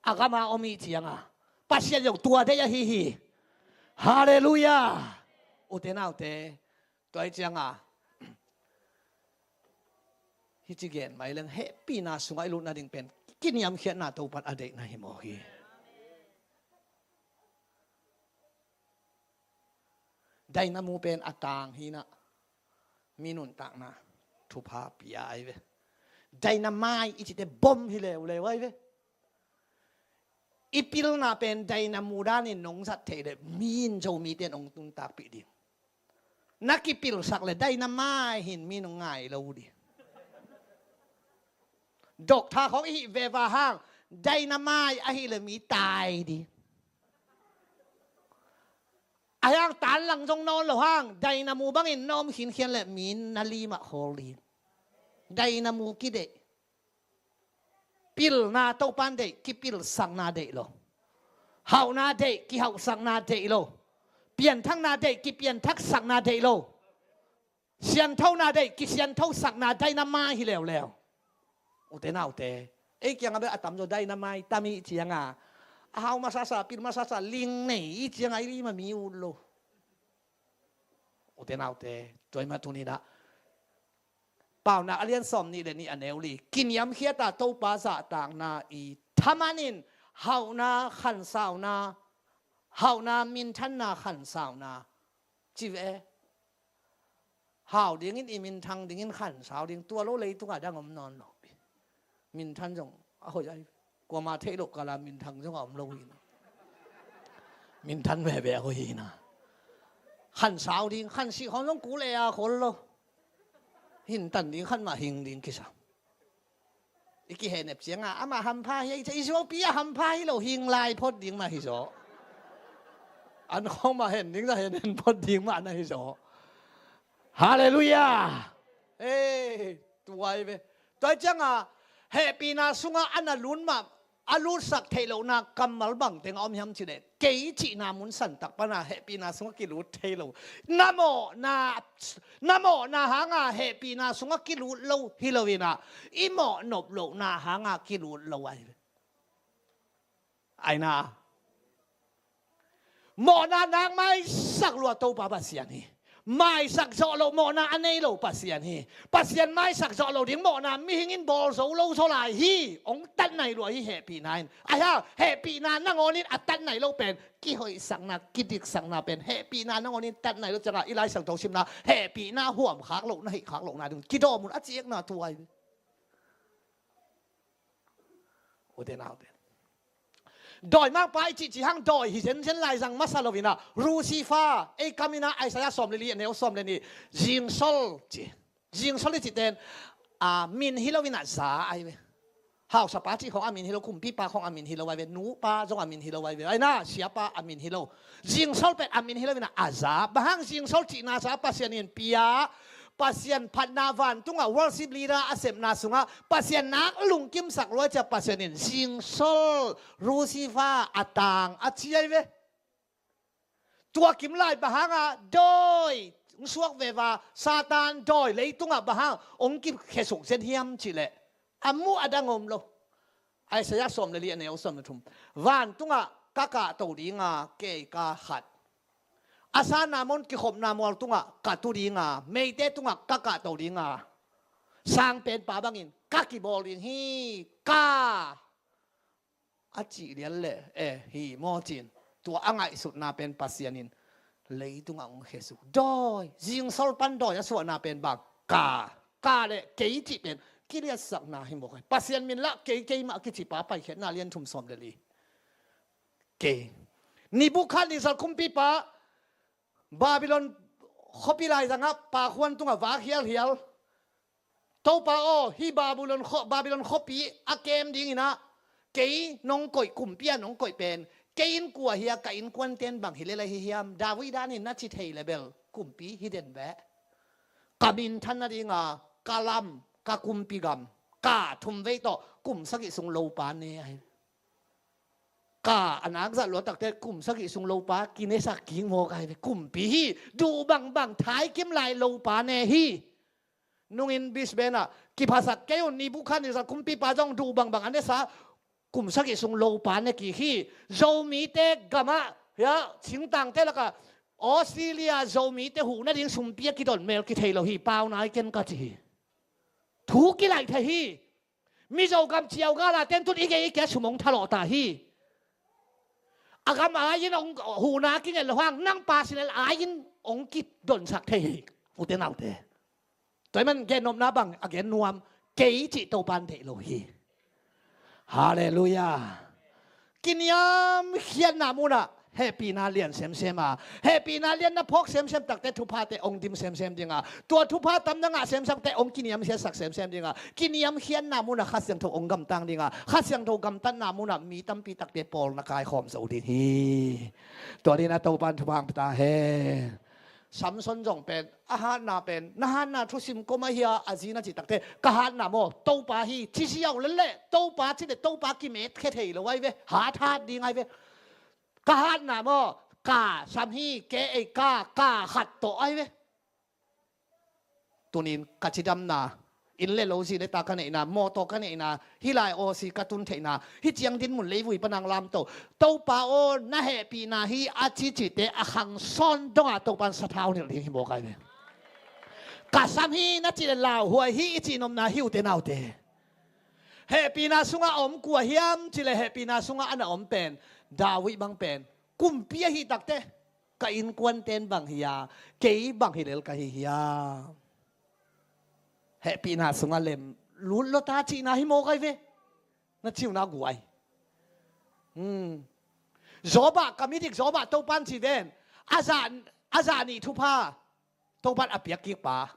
A gam a om i ciangah Pasian zong tua deih ahi hi. Halleluiah. Ute naute, tua hi ciangah hih ci gen mai leng hehpihna sungah i lut nading pen kiniamkhiatna Topan a deihna hi maw hi. Dainamu pen a tang hi in ah, mi nuntakna thupha pia ahi ve. Dainamai i cihte bom hi leuleu ahi ve. I pilna pen dainamu danin nong zat theih leh mi in Zomite in hong nuntakpih ding. Na kipilsak leh dainamai hi in mi in hong ngai lo ding. Doctor khawng i hih veva hang dainamai ahih leh mi tai ding. A hiang tanlang zong nawn lo hang dainamu bangin na om khinkhian leh mi in na limah khawl ding. Dainamu kideih. Pilna Topan deih, kipilsakna deih lo. Hauhna deih, kihauhsakna deih lo. Pianthakna deih, kipianthaksakna deih lo. Sianthona deih, kisianthosakna, dainamai hi leuleu. Ute naute, ei kiangah bel a tamzaw dainamai tam i ciangah, a hau masasa, pil masasa, ling nei i ciangah i limah mi ut lo. Ute naute, tua i mah tuni in ah Paunak a lian sawm nih le nih a neu li. Kiniamkhiat a Topa zahtakna i thaman in hauhna khansauna, hauhna minthanna khansauna ci ve. Hau dingin i minthang dingin khansau ding, tua lo leitungah dang om nawn lo. Minthan zong a hoih ahi. Kuama theih loh kala minthang zong a om lo hi na. Minthan veve a hoih hi na. Khansau ding, khansih khawng zong kul e a khol lo. Hintan ding khan mah hing ding kisam. I kihehnep ciangah amah hampha hi a, i zuaupi a hampha hi lo, hing lai phot ding mah hi zaw. An khawng mah hen ding zah hen hen phot ding mah na hi zaw. Halleluiah. Ei, tua hi ve. Tua hi ciangah hehpihna sungah a na lut mah, a lutsak theih lohna kammal bang teng a om hiam cih leh, kei cihna mun santak pana hehpihna sungah kilut thei lo. Na mawhna, na mawhna hanga hehpihna sungah kilut lo hi lo in ah, i mawhnop lohna hanga kilut lo ahi ve. Aina. Mawhna nak maisak lua Topa Pasian hi. Maisak zawh loh mawhna a nei lo Pasian hi. Pasian maisak zawh lo ding mawhna mihing in bawl zo lo zaw lai hi. Hong tat nai lua hi hehpihna in. Ahi hang hehpihna nangawn in a tat nai lo pen kihoihsakna, kidiksakna pen hehpihna nangawn in tat nai lo ciangah i Lai Siangtho simna hehpihna huam khak loh, na hih khak lohna ding kidawm un a ciekna thu ahi. Ute naute. Dawimangpa i cihcih hang dawi hi zenzen lai zang masa lo in ah, Lucifer, ei kam in ah Isaiah sawm le li a neu sawm le nih, zingsol ci. Zingsol i cihte in, a, min hi lo in ah za ahi ve. Hausapa cih khawng a min hi lo, kumpipa khawng a min hi lo ahi ve, nupa zong a min hi lo ahi ve. Aina, siapa a min hi lo. Zingsol pen a min hi lo in ah a za. Bang hang zingsol cihna za Pasian in pia, Pasian phatna vantungah worship leader a sepna sungah Pasian nak lungkimsak lua ciah Pasian in zingsol Lucifer a tang a ci ahi ve. Tua kim lai bang hanga dawi hong suak veva Satan dawi leitungah bang hang hong kikhesuk zen hiam cihleh a muh a dang om lo. Isaiah sawm le li a neu sawm le thum. Vantungah ka kahto dinga kei ka khat. A sanna mun kikhopna mual tungah ka tu dinga, meite tungah ka kahto dinga, sangpenpa bangin ka kibawl ding hi, ka a cih lian le e hi maw cin. Tua a ngaihsutna pen Pasian in leitungah hong khesuk. Dawi, zingsol pan dawi a suahna pen bang? Ka, ka le kei cih pen kiliatsakna hi mawk hi. Pasian min lah kei, keimah a kicipa Paikhiatna lian thum sawm le li. Kei. Nebuchadnezzar kumpipa Babylon khuapi laizangah pakhuan tungah vak hialhial. Topa aw, hih Babylon khua-, Babylon khuapi a kem dinginah kei nong koih, kumpi a nong koih pen kei in kua hi a, ka innkuanten bang hi lel ahi hiam? David danin na ci thei le bel kumpi hi den beh. Ka minthan nadinga ka lam, ka kumpi gam, ka thumvei tawh kum sagih sung lopa ne ahi. Ka a nak zat lua takte kum sagih sung lopa kinesak kik mawk ahi ve. Kumpi hi, duh bangbang thaikim lai lopa ne hi. Nungin Brisbane ah kiphasak kei un, Nebuchadnezzar kumpipa zong duh bangbang a nesa kum sagih sung lopa ne kik hi. Zomite gamah hia, singtangte lakah Australia Zomite huh nading sumpi a kidon mel kithei lo hi, pau nai ken ka ci hi. Thu kilaih thei hi. Mizo gam ciau gala ten tun i gei i kia sum hong thalawh ta hi. A gam ai-in hong huhna kinget lo hang nang pa silel ai-in hong kidonsak thei hi. Ute naute. Tua hi man gennopna bang a gen nuam, kei cih Topan theih lo hi. Halleluiah. Kiniamkhiatna munah hehpihna lian semsem a, hehpihna lian na phawk semsem takte thuphate hong dim semsem dinga, tua thupha tam na ngah semsem takte hong kiniamkhiatsak semsem dinga, kiniamkhiatna munah Kha Siangtho hong gamtang dinga, Kha Siangtho gamtatna munah mi tampi takte pawl na kaikhawm zo ding hi. Tua dinah Topan thupha hong pia ta hen. Samson zong pen a hatna pen, na hatna thusim kua mah hi a, a zi na cih takte, ka hatna maw Topa hi, ci ziau lel leh Topa ci leh Topa kimetkhia thei lo ahi ve, hat hat ding ahi ve. Ka hatna maw ka sam hi, ke ei ka, ka khat tawh ahi ve. Tunin ka cidamna, inn le lo, zi le ta ka neihna, mawtaw ka neihna, hih lai awsi ka tun theihna, hih ciang dinmun leivui panang lamto, Topa aw na hehpihna hi a cicite a khang sawn donga Topan sathau nilh ding hi mawk ahi ve. Ka sam hi na cih le lauhuai hi i cih nopna hi ute naute. Hehpihna sungah a om kua hiam cih le hehpihna sungah a na om pen David bang pen kumpi ahi takte, ka innkuanten bang hi a, kei bang hi lel ka hi hiam? Hehpihna sungah lem lut lota cihna hi mawk ahi ve. Na ciuna guai. Hmm. Job ah, ka midik Job ah Topan ci ven. A zah, a zah nih thupha Topan a piak kikpa,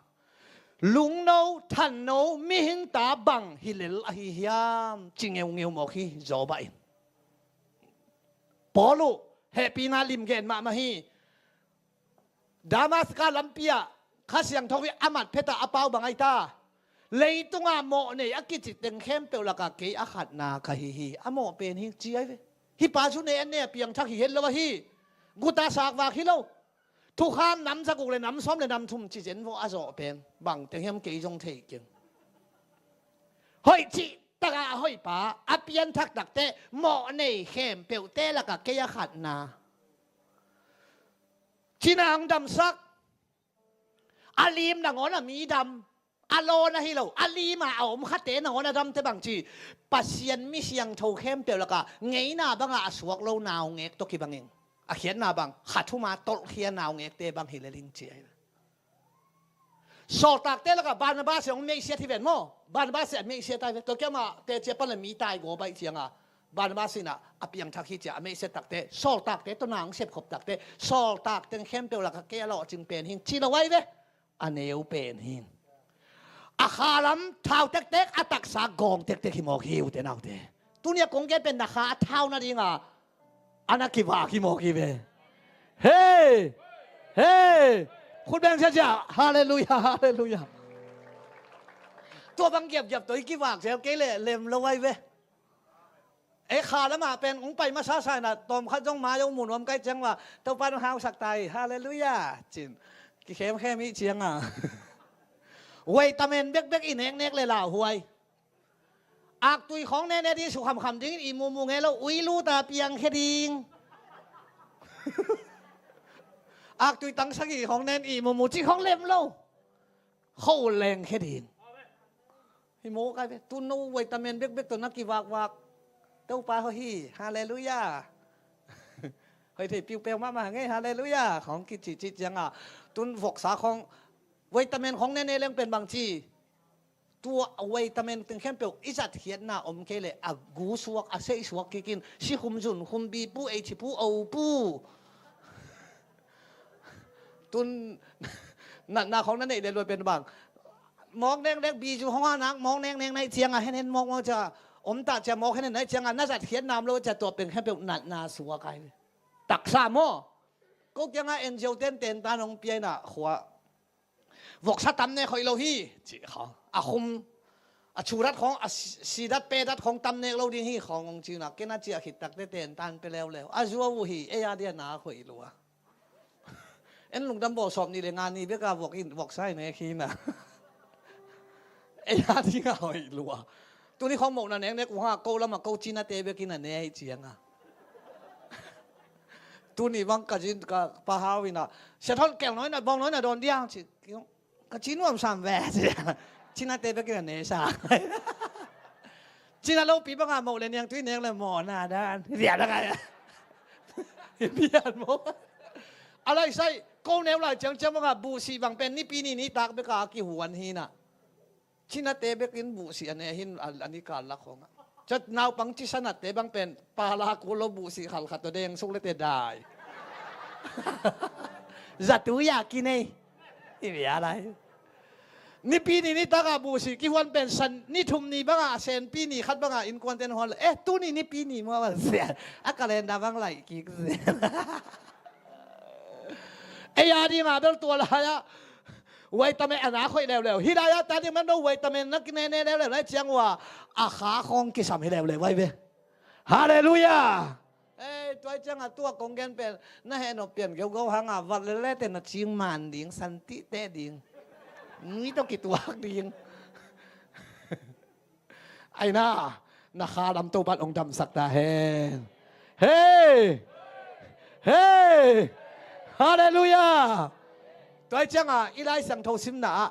lungno thanno mihing ta bang hi lel ahi hiam? Ci ngeungeu mawk hi Job ah in. Paul uh hehpihna lim gen mahmah hi. Damaska lampi ah Kha Siangtho hi a mat phet ah a pau bang ahi ta? Leitunga mawh nei a kici teng khempeuh lakah kei a khatna ka hi hi. A mawh pen hi ci ahi ve. Hih pa zu nei an nei a piangthak hi het lo ahi. Guta sakvak hi lo. Thukham nam zaguk le nam sawm le nam thum ci zen vawh a zawh pen bang teng hiam kei zong thei keng. Hoih cih taka a hoih pa a pianthak takte mawh nei khempeuhte lakah kei a khatna. Cina hong damsak. A lim nangawn a mi dam. A lawn ahi lo, a lima a om khate nangawn a damte bangci Pasian mi siangtho khempeuh lakah ngeina banga a suak lo naungek tawh kibangin a khiatna bang kha thuma tolhkhia naungekte bang hi lel ing ci ahi. Sawltakte lakah Barnabas in hong meihsiat hi ven maw? Barnabas in a meihsiat ahi ve. Tua kiamah teci a pan le mi taigaw baih cianga Barnabas in a piangthak hi cia a meihsiat takte, sawltakte tawh na hong sepkhop takte, sawltak teng khempeuh lakah kei a lawhcing pen hing ci lo ahi ve. A neu pen hi. A khalam thau tektek, a taksa gawng tektek hi mawk hi ute naute. Tunia kong gen pen na kha a thau nadinga a na kivak hi mawk hi ve. Hei! Hei! Khut beng ciacia. Halleluia, halleluia. Tua bang giapgiap tawh i kivak zel kei leh lem lo ai ve. Ei kha lamah pen hong pai masa sa inah tawm khat zong mai-o mu nuam kai ciang uh a, Topa nong hausak ta hi. Halleluia. Cin kikhemkhem ih cianga vitamin bekbek i neknek le lauhuai. Aktui khawng nene ding, sukhamkham dingin i mumu nge lo, ui luta piangkhia ding. Aktui tang sagih khawng nen i mumu cih khawng lem lo. Kho lengkhia ding. Hi maw kai ve, tu no vitamin bekbek tawh na kivakvak. Topa hawh hi. Halleluia. Hoi thei piupeu mahmah ngei. Halleluia. Khawng kicicih cianga tun voksa khawng vitamin khawng nene leng pen bangci, tua vitamin teng khempeuh i zatkhiatna om kei leh a gu suak, a seih suak kikin, sikhum, zunkhum, bipu, eichipu, opu. Tun natna khawng na neih leh luai pen bang, mawk neknek, bizu hong a nak mawk neknek na ih cianga henhen mawkmawk cia om tah cia, mawk henhen na ih cianga na zatkhiatna om lo cia, tua pen khempeuh natna suak ai. Taksa maw? Ko kianga N G O ten tentan hong pia inah khua voksa tam nek hoih lo hi, cih khawng. A khum, a chudat khawng, a si-, sidat pedat khawng tam nek lo ding hi khawng hong ci uh na, ken a ciah khit takte tentan pia leuleu. A zuau uh hi, ei a dia na hoih lua. En lungdam bawl sawm nih le nga ni beka vok in, voksa in nek hi na. Ei a dinga hoih lua. Tuni khawng mawhna neknek uh ha, ko lamah ko cinate bekin a ne hi cianga. Tuni bang ka cin ka pahau ina, sia thawn kel nawi na, bawng nawi na dawn diang ci. Ka ci nuam sam ve ci. Cinate bekin a ne sa. Cina lopi banga moh le niang tui neng le mawhna dan. Bia da kai. Bia mo. A lai sai ko neu lai ciang ciang banga buhsi bang pen nipi ni nitak beka a kihuan hina. Cinate bekin buhsi a ne hin a, a ni kal lak khawngah. Cia naupang cisanate bang pen pala kul lo buhsi khalkhat tawh deng suk lete dai. Zatui a kinei. I bia lai. Nipi ni nitakah buhsi kihuan pen san ni thum ni bangah, senpi ni khat bangah innkuanten huan le, eh, tuni nipi ni maw bang sia. A calendar bang laih kik sia. Ei a dinga bel tua lai-ah vitamin a nak hoih leuleu. Hih lai-ah ta ding man lo vitamin na kinene leuleu lai ciang uh a, a kha khawng kisam hi leuleu vai ve. Halleluia. Ei, tuai cianga tua kong gen pen na heh nop pian geugau hanga vat lelete na cing man ding, santihte ding, nui tawh kituak ding. Aina, na kha lam Topan hong damsak ta hen. Hei! Hei! Halleluia. Tuai cianga i Lai Siangtho simna ah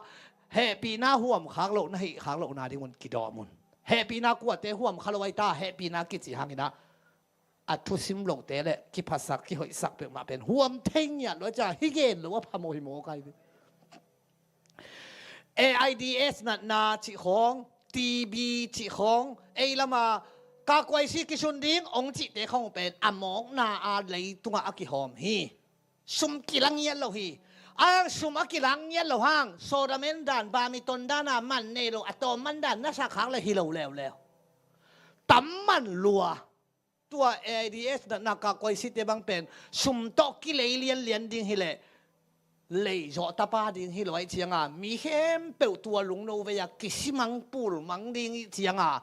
hehpihna huam khak loh, na hih khak lohna dingun kidawm un. Hehpihna kuate huam kha lo ai ta, hehpihna kici hangina a thusim lote le kiphasak kihoihsak peuhmah pen huam thei ngiat lo a, cia hi gen lo a phamawh hi maw kai. AIDS natna cih khawng, T B cih khawng, ei lama kakuaisi kisun ding ong cihte khawng pen a mawkna a leitungah a kihawm hi. Sum kilang ngiat lo hi. A sum a kilang ngiat lo hang, sodamen dan, bamiton dana man nei lo, a tawm man dan na sak hang le hi lo leuleu. Tam man lua. Tua AIDS natna kakuaisite bang pen sum tawh kilei lianlian ding hileh leizawh tapa ding hi lo aih cianga mi khempeuh tua lungno vei-a kisimang pulmang ding ih cianga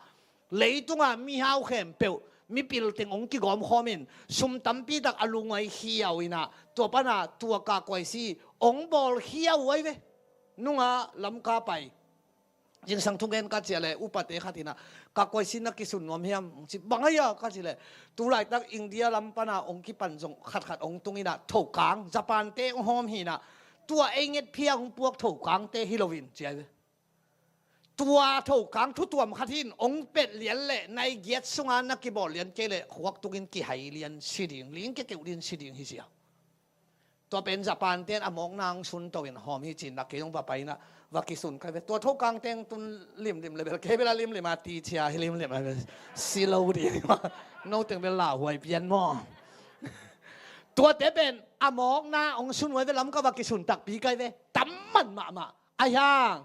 leitunga mihau khempeuh mipil teng ong kigawmkhawmin sum tampitak a lungai khiau inah tua pana tua kakuaisi ong bawl khiau ai ve. Nunga Lamka pai. Zingsang thungen ka ciah le upate khat inah kakuaisi na kisun nuam hiam? Ci bang aia ka ci le tulaitak India lam pana ong kipan zong khatkhat ong tung inah thokang Japan-te ong hawm hi inah tua ei ngetphia ong puak thokangte hi loin ci ai ve. Tua thokang thutuam khat hin ong pet lian le nai giat sunga na kibawl lian kei le khuak tukin kihai lian si ding, ling kekeuh din si ding hi sia. Tua pen Japan ten a mawkna ong sun to in hawm hi cin nak kei ong va pai inah va kisun kai ve. Tua thokang teng tun limlim le bel kei bela limlim a ti cia hi limlim a bel si lo ding. Noteng bel lauhuai pian maw? Tuate pen a mawkna ong sun huai ve lam ka va kisun takpi kai ve. Tam man mahmah. Ai hang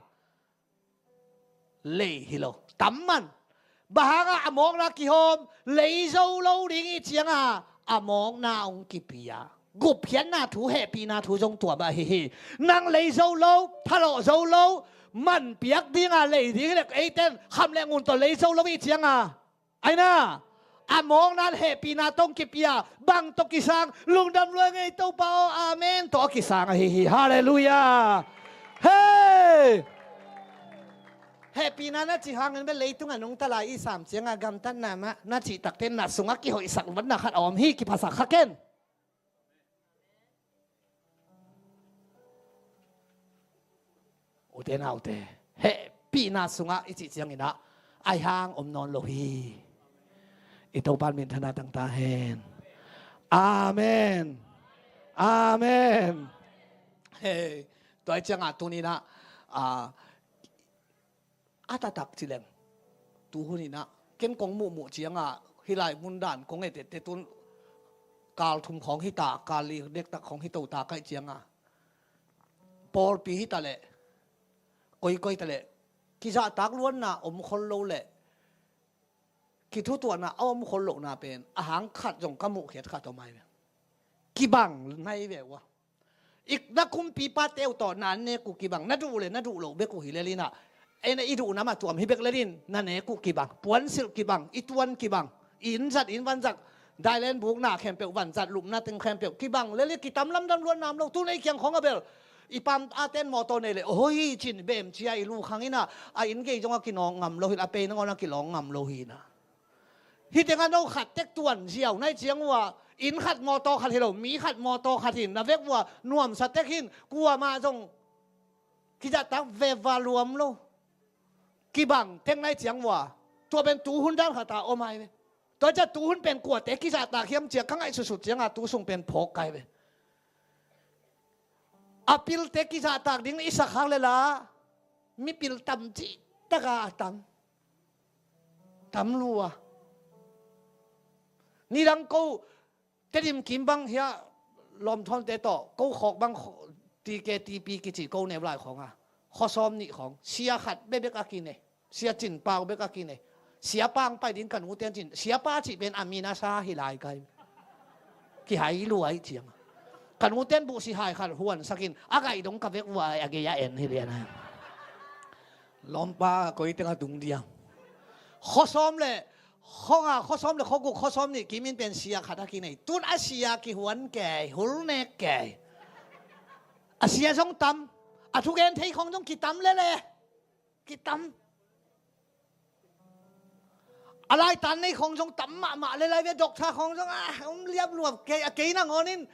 lei hi lo. Tam man. Bang hanga a mawkna kihawm lei zo lo ding ih cianga a mawkna ong kipia. Gupkhiatna thu, hehpihna thu zong tua mah ahi hi. Nang lei zo lo, thalawh zo lo, man piak dinga lei ding hileh eiten kham le ngun tawh lei zo lo i cianga, aina, a mawkna hehpihna tawh kipia, bang tawh kisang, lungdam lua ngei Topa aw, amen tawh a kisang ahi hi. Halleluiah. Hei! Hehpihna na cih hangin bel leitung a nungta lai i sam cianga gamtatna mah na cih takte na sungah kihoihsak luatna khat a om hi, kiphasak kha ken. Ute naute, hehpihna sungah i cih cianginah aihang om nawn lo hi. I Topa minthanna tangta hen. Amen. Amen. Hei, tua i ciangah tuninah a a taktak cileng. Tuhuninah ken kong muhmuh ciangah hilai mundan kong etette tun kal thum khawng hita, kal li dektak khawng hito ta kaih ciangah pawlpi hita leh koikoi ta leh kizahtak luanna om khol lo leh kithutuahna a om khol lohna pen a hang khat zong ka muhkhiat khat om ai ve. Kibang nai ve uh a. Na kumpipa teu tawh na nek uh kibang, na duh le na duh loh bek uh hi lelinah, ei na i duh namah tuam hi bek lelin na nek uh kibang, puansilh kibang, i tuan kibang, i inn zat, inn van zat, dailen bukna khempeuh, van zat lupna teng khempeuh kibang leli, kitam lamdang luat nam lo. Tu nei kiang khawng a bel i pam a ten mawtaw nei le, oi, cin bem cia i lu khang inah a inn gei zong a kinawng ngam lo hi, a pei nangawn a kilawng ngam lo hi inah. Hih tengah no khat tek tuan ziau nai ciang uh a, inn khat mawtaw khat hi lo, mi khat mawtaw khat hin na vek uh a, nuamsa tek hin, kuamah zong kizahtak veva luam lo. Kibang tek nai ciang uh a, tua pen tuhun dan khat a om ai ve. Tua ciah tuhun pen kuate kizahtak hiam cia ka ngaihsutsut cianga tu sung pen phawk kai ve. A pilte kizahtak ding i sak hak lela mipil tam cihtaka a tam. Tam lua. Nidang ko Tedim kim bang hiah lawmthawnte tawh ko khawk bang TKTP kici ko neu lai khawnga khuasawm nih khawng sia khat bebek a kinei. Sia Cin Pau bek a kinei. Siapa ang pai ding ka nute an cin, siapa cih pen a min a sa hi lai kai. Kihai luai ciang. Ka nute an buhsi hai khat huansakin a gaih dong ka vek uai a gei a en hi lian a. Lawmpa koi teng a tung diam. Khuasawm le khuanga khuasawm le khuaguk khuasawm nih kimin pen sia khat a kinei. Tun a sia kihuan kei, hul nek kei. A sia zong tam. A thugen thei khawng zong kitam lele. Kitam. A laitan nei khawng zong tam mahmah le lai ve, doctor khawng zong a um liap luap kei, a kei nangawnin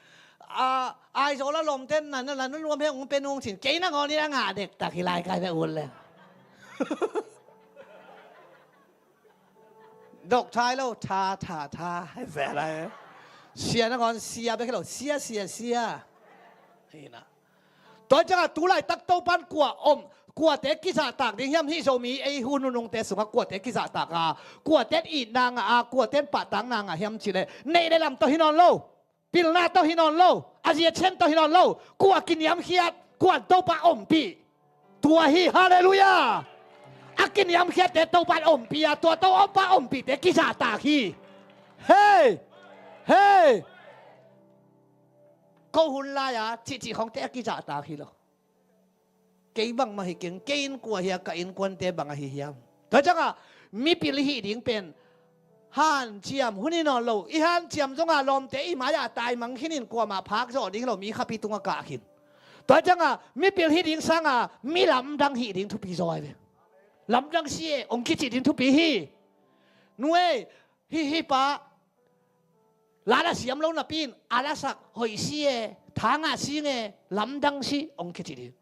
a Aizawl a lawmte nan a lan nuam he ung pe nung cin, kei nangawnin a ngah dektak hi lai kai ve ut le. Doctor hi lo, tha tha tha hi ve lai. Sia nangawn sia bek hi lo, sia sia sia. Hi na. Tua ciangah tu laitak Topan kua om, kuate kizahtak ding hiam, hih Zomi ei hun nunungte sungah kuate kizahtak a, kuate itna ngah a, kuate pahtakna ngah hiam cileh neih le lam tawh hi nawn lo, pilna tawh hi nawn lo, a ziacian tawh hi nawn lo, kua kiniamkhiat, kua Topa ompih. Tua hi, halleluiah. A kiniamkhiatte Topa ompih a, tua Topa ompihte kizahtak hi. Hei, hei. Ko hun lai-a cihcih khawngte a kizahtak hi lo. Kei bangmah hi keng, kei innkuan hi a, ka innkuante bang ahi hiam? Tua ciangah mipil i hih ding pen hanciam hun hi nawn lo. I hanciam zongah lawmte i mai-ah taimang khinin kuamah phak zawh ding lo, mi khapi tungah kah khin. Tua ciangah mipil hih ding sangah mi lamdang hih ding thupi zaw ai ve. Lamdang si e hong kicih ding thupi hi. Nu ei, hih hih pa la la siam lo napi-in a lasak hoih si e, tha ngah si nge, lamdang si hong kici ding.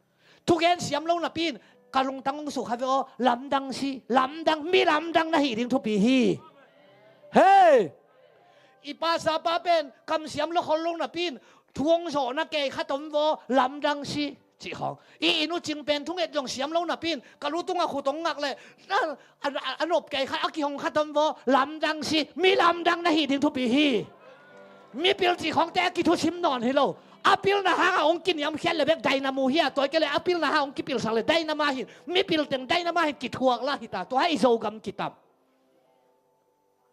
Thugen siam lo napi-in ka lungtang hong suk kha ve aw, lamdang si, lamdang, mi lamdang na hih ding thupi hi. Hei! I pastor pa pen kam siam lo khol lo napi-in thu hong zawhna kei khat om vaw, lamdang si. Cih khawng. I inn uh cing pen thunget zong siam lo napi-in ka lu tungah khut hong ngak leh a, a, a, a nop kei khat a kihong khat om vaw, lamdang si, mi lamdang na hih ding thupi hi. Mipil cih khawngte a kithusim nawn hi lo. A pilna hangah hong kiniamkhiat le bek dynamo hi a, tua kei le a pilna hangah hong kipilsak le dynamo hi. Mipil teng dynamo hi kithuak lah hi ta, tua hi Zogam kitam.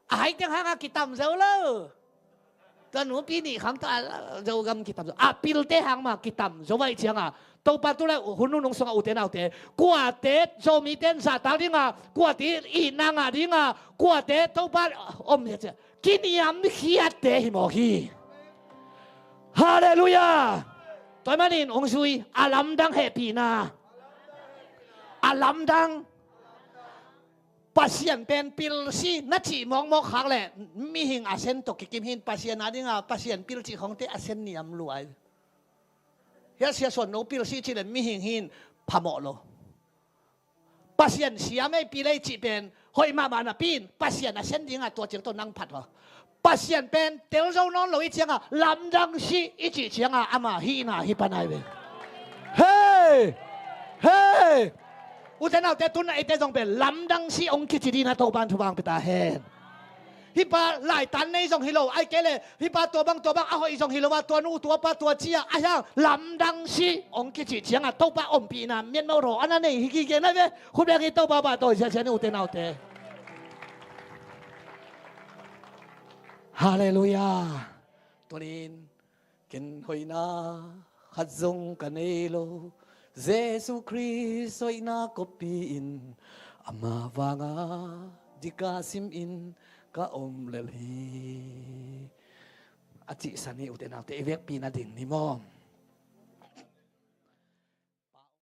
A hai teng hangah kitam zo lo. Tua nupi nih khang tawh a Zogam kitam zo. A pilte hang mah kitam zo vai cianga. Topa tu le hun nunung sungah ute naute, kuate Zomite in zahtak dinga, kuate itna ngah dinga, kuate Topa om hi a cia kiniamkhiatte hi mawk hi. Halleluiah. Tua manin hong zui a lamdang hehpihna. A lamdang. Pasian pen pilsi na cih mawkmawk khak leh mihing a sen tawh kikim hin. Pasian a dinga Pasian pil cih khawngte a sen niam luai. Hia sia suan no pilsi cih le mihing hin phamawh lo. Pasian siam ei pil ei cih pen hoih mahmah napi in Pasian a sen dinga tua ciang tawh nang phat haw. Pasian pen tel zo nawn lo i cianga lamdang si i cih cianga ama hihna hi panai ve. Hei! Hei! Ute naute, tuna eite zong pen lamdang si hong kici dina Topan thupha hong pia ta hen. Hih pa laitan nei zong hi lo, ai kei le hih pa tua bang tua bang a hoih zong hi lo a, tua nu tua pa tua cia a hiang lamdang si hong kici cianga Topa ompihna mianmo raw a na nei hi kike na ve. Khut beng hi, Topa pahtawi siasia ni ute naute. Halleluiah. Tunin ken hoihna khat zong ka nei lo, Jesu Khrist hoihna kopi in ama vanga dika sim in ka om lel hi. A cihsan hi ute naute, i vekpi na ding ni maw?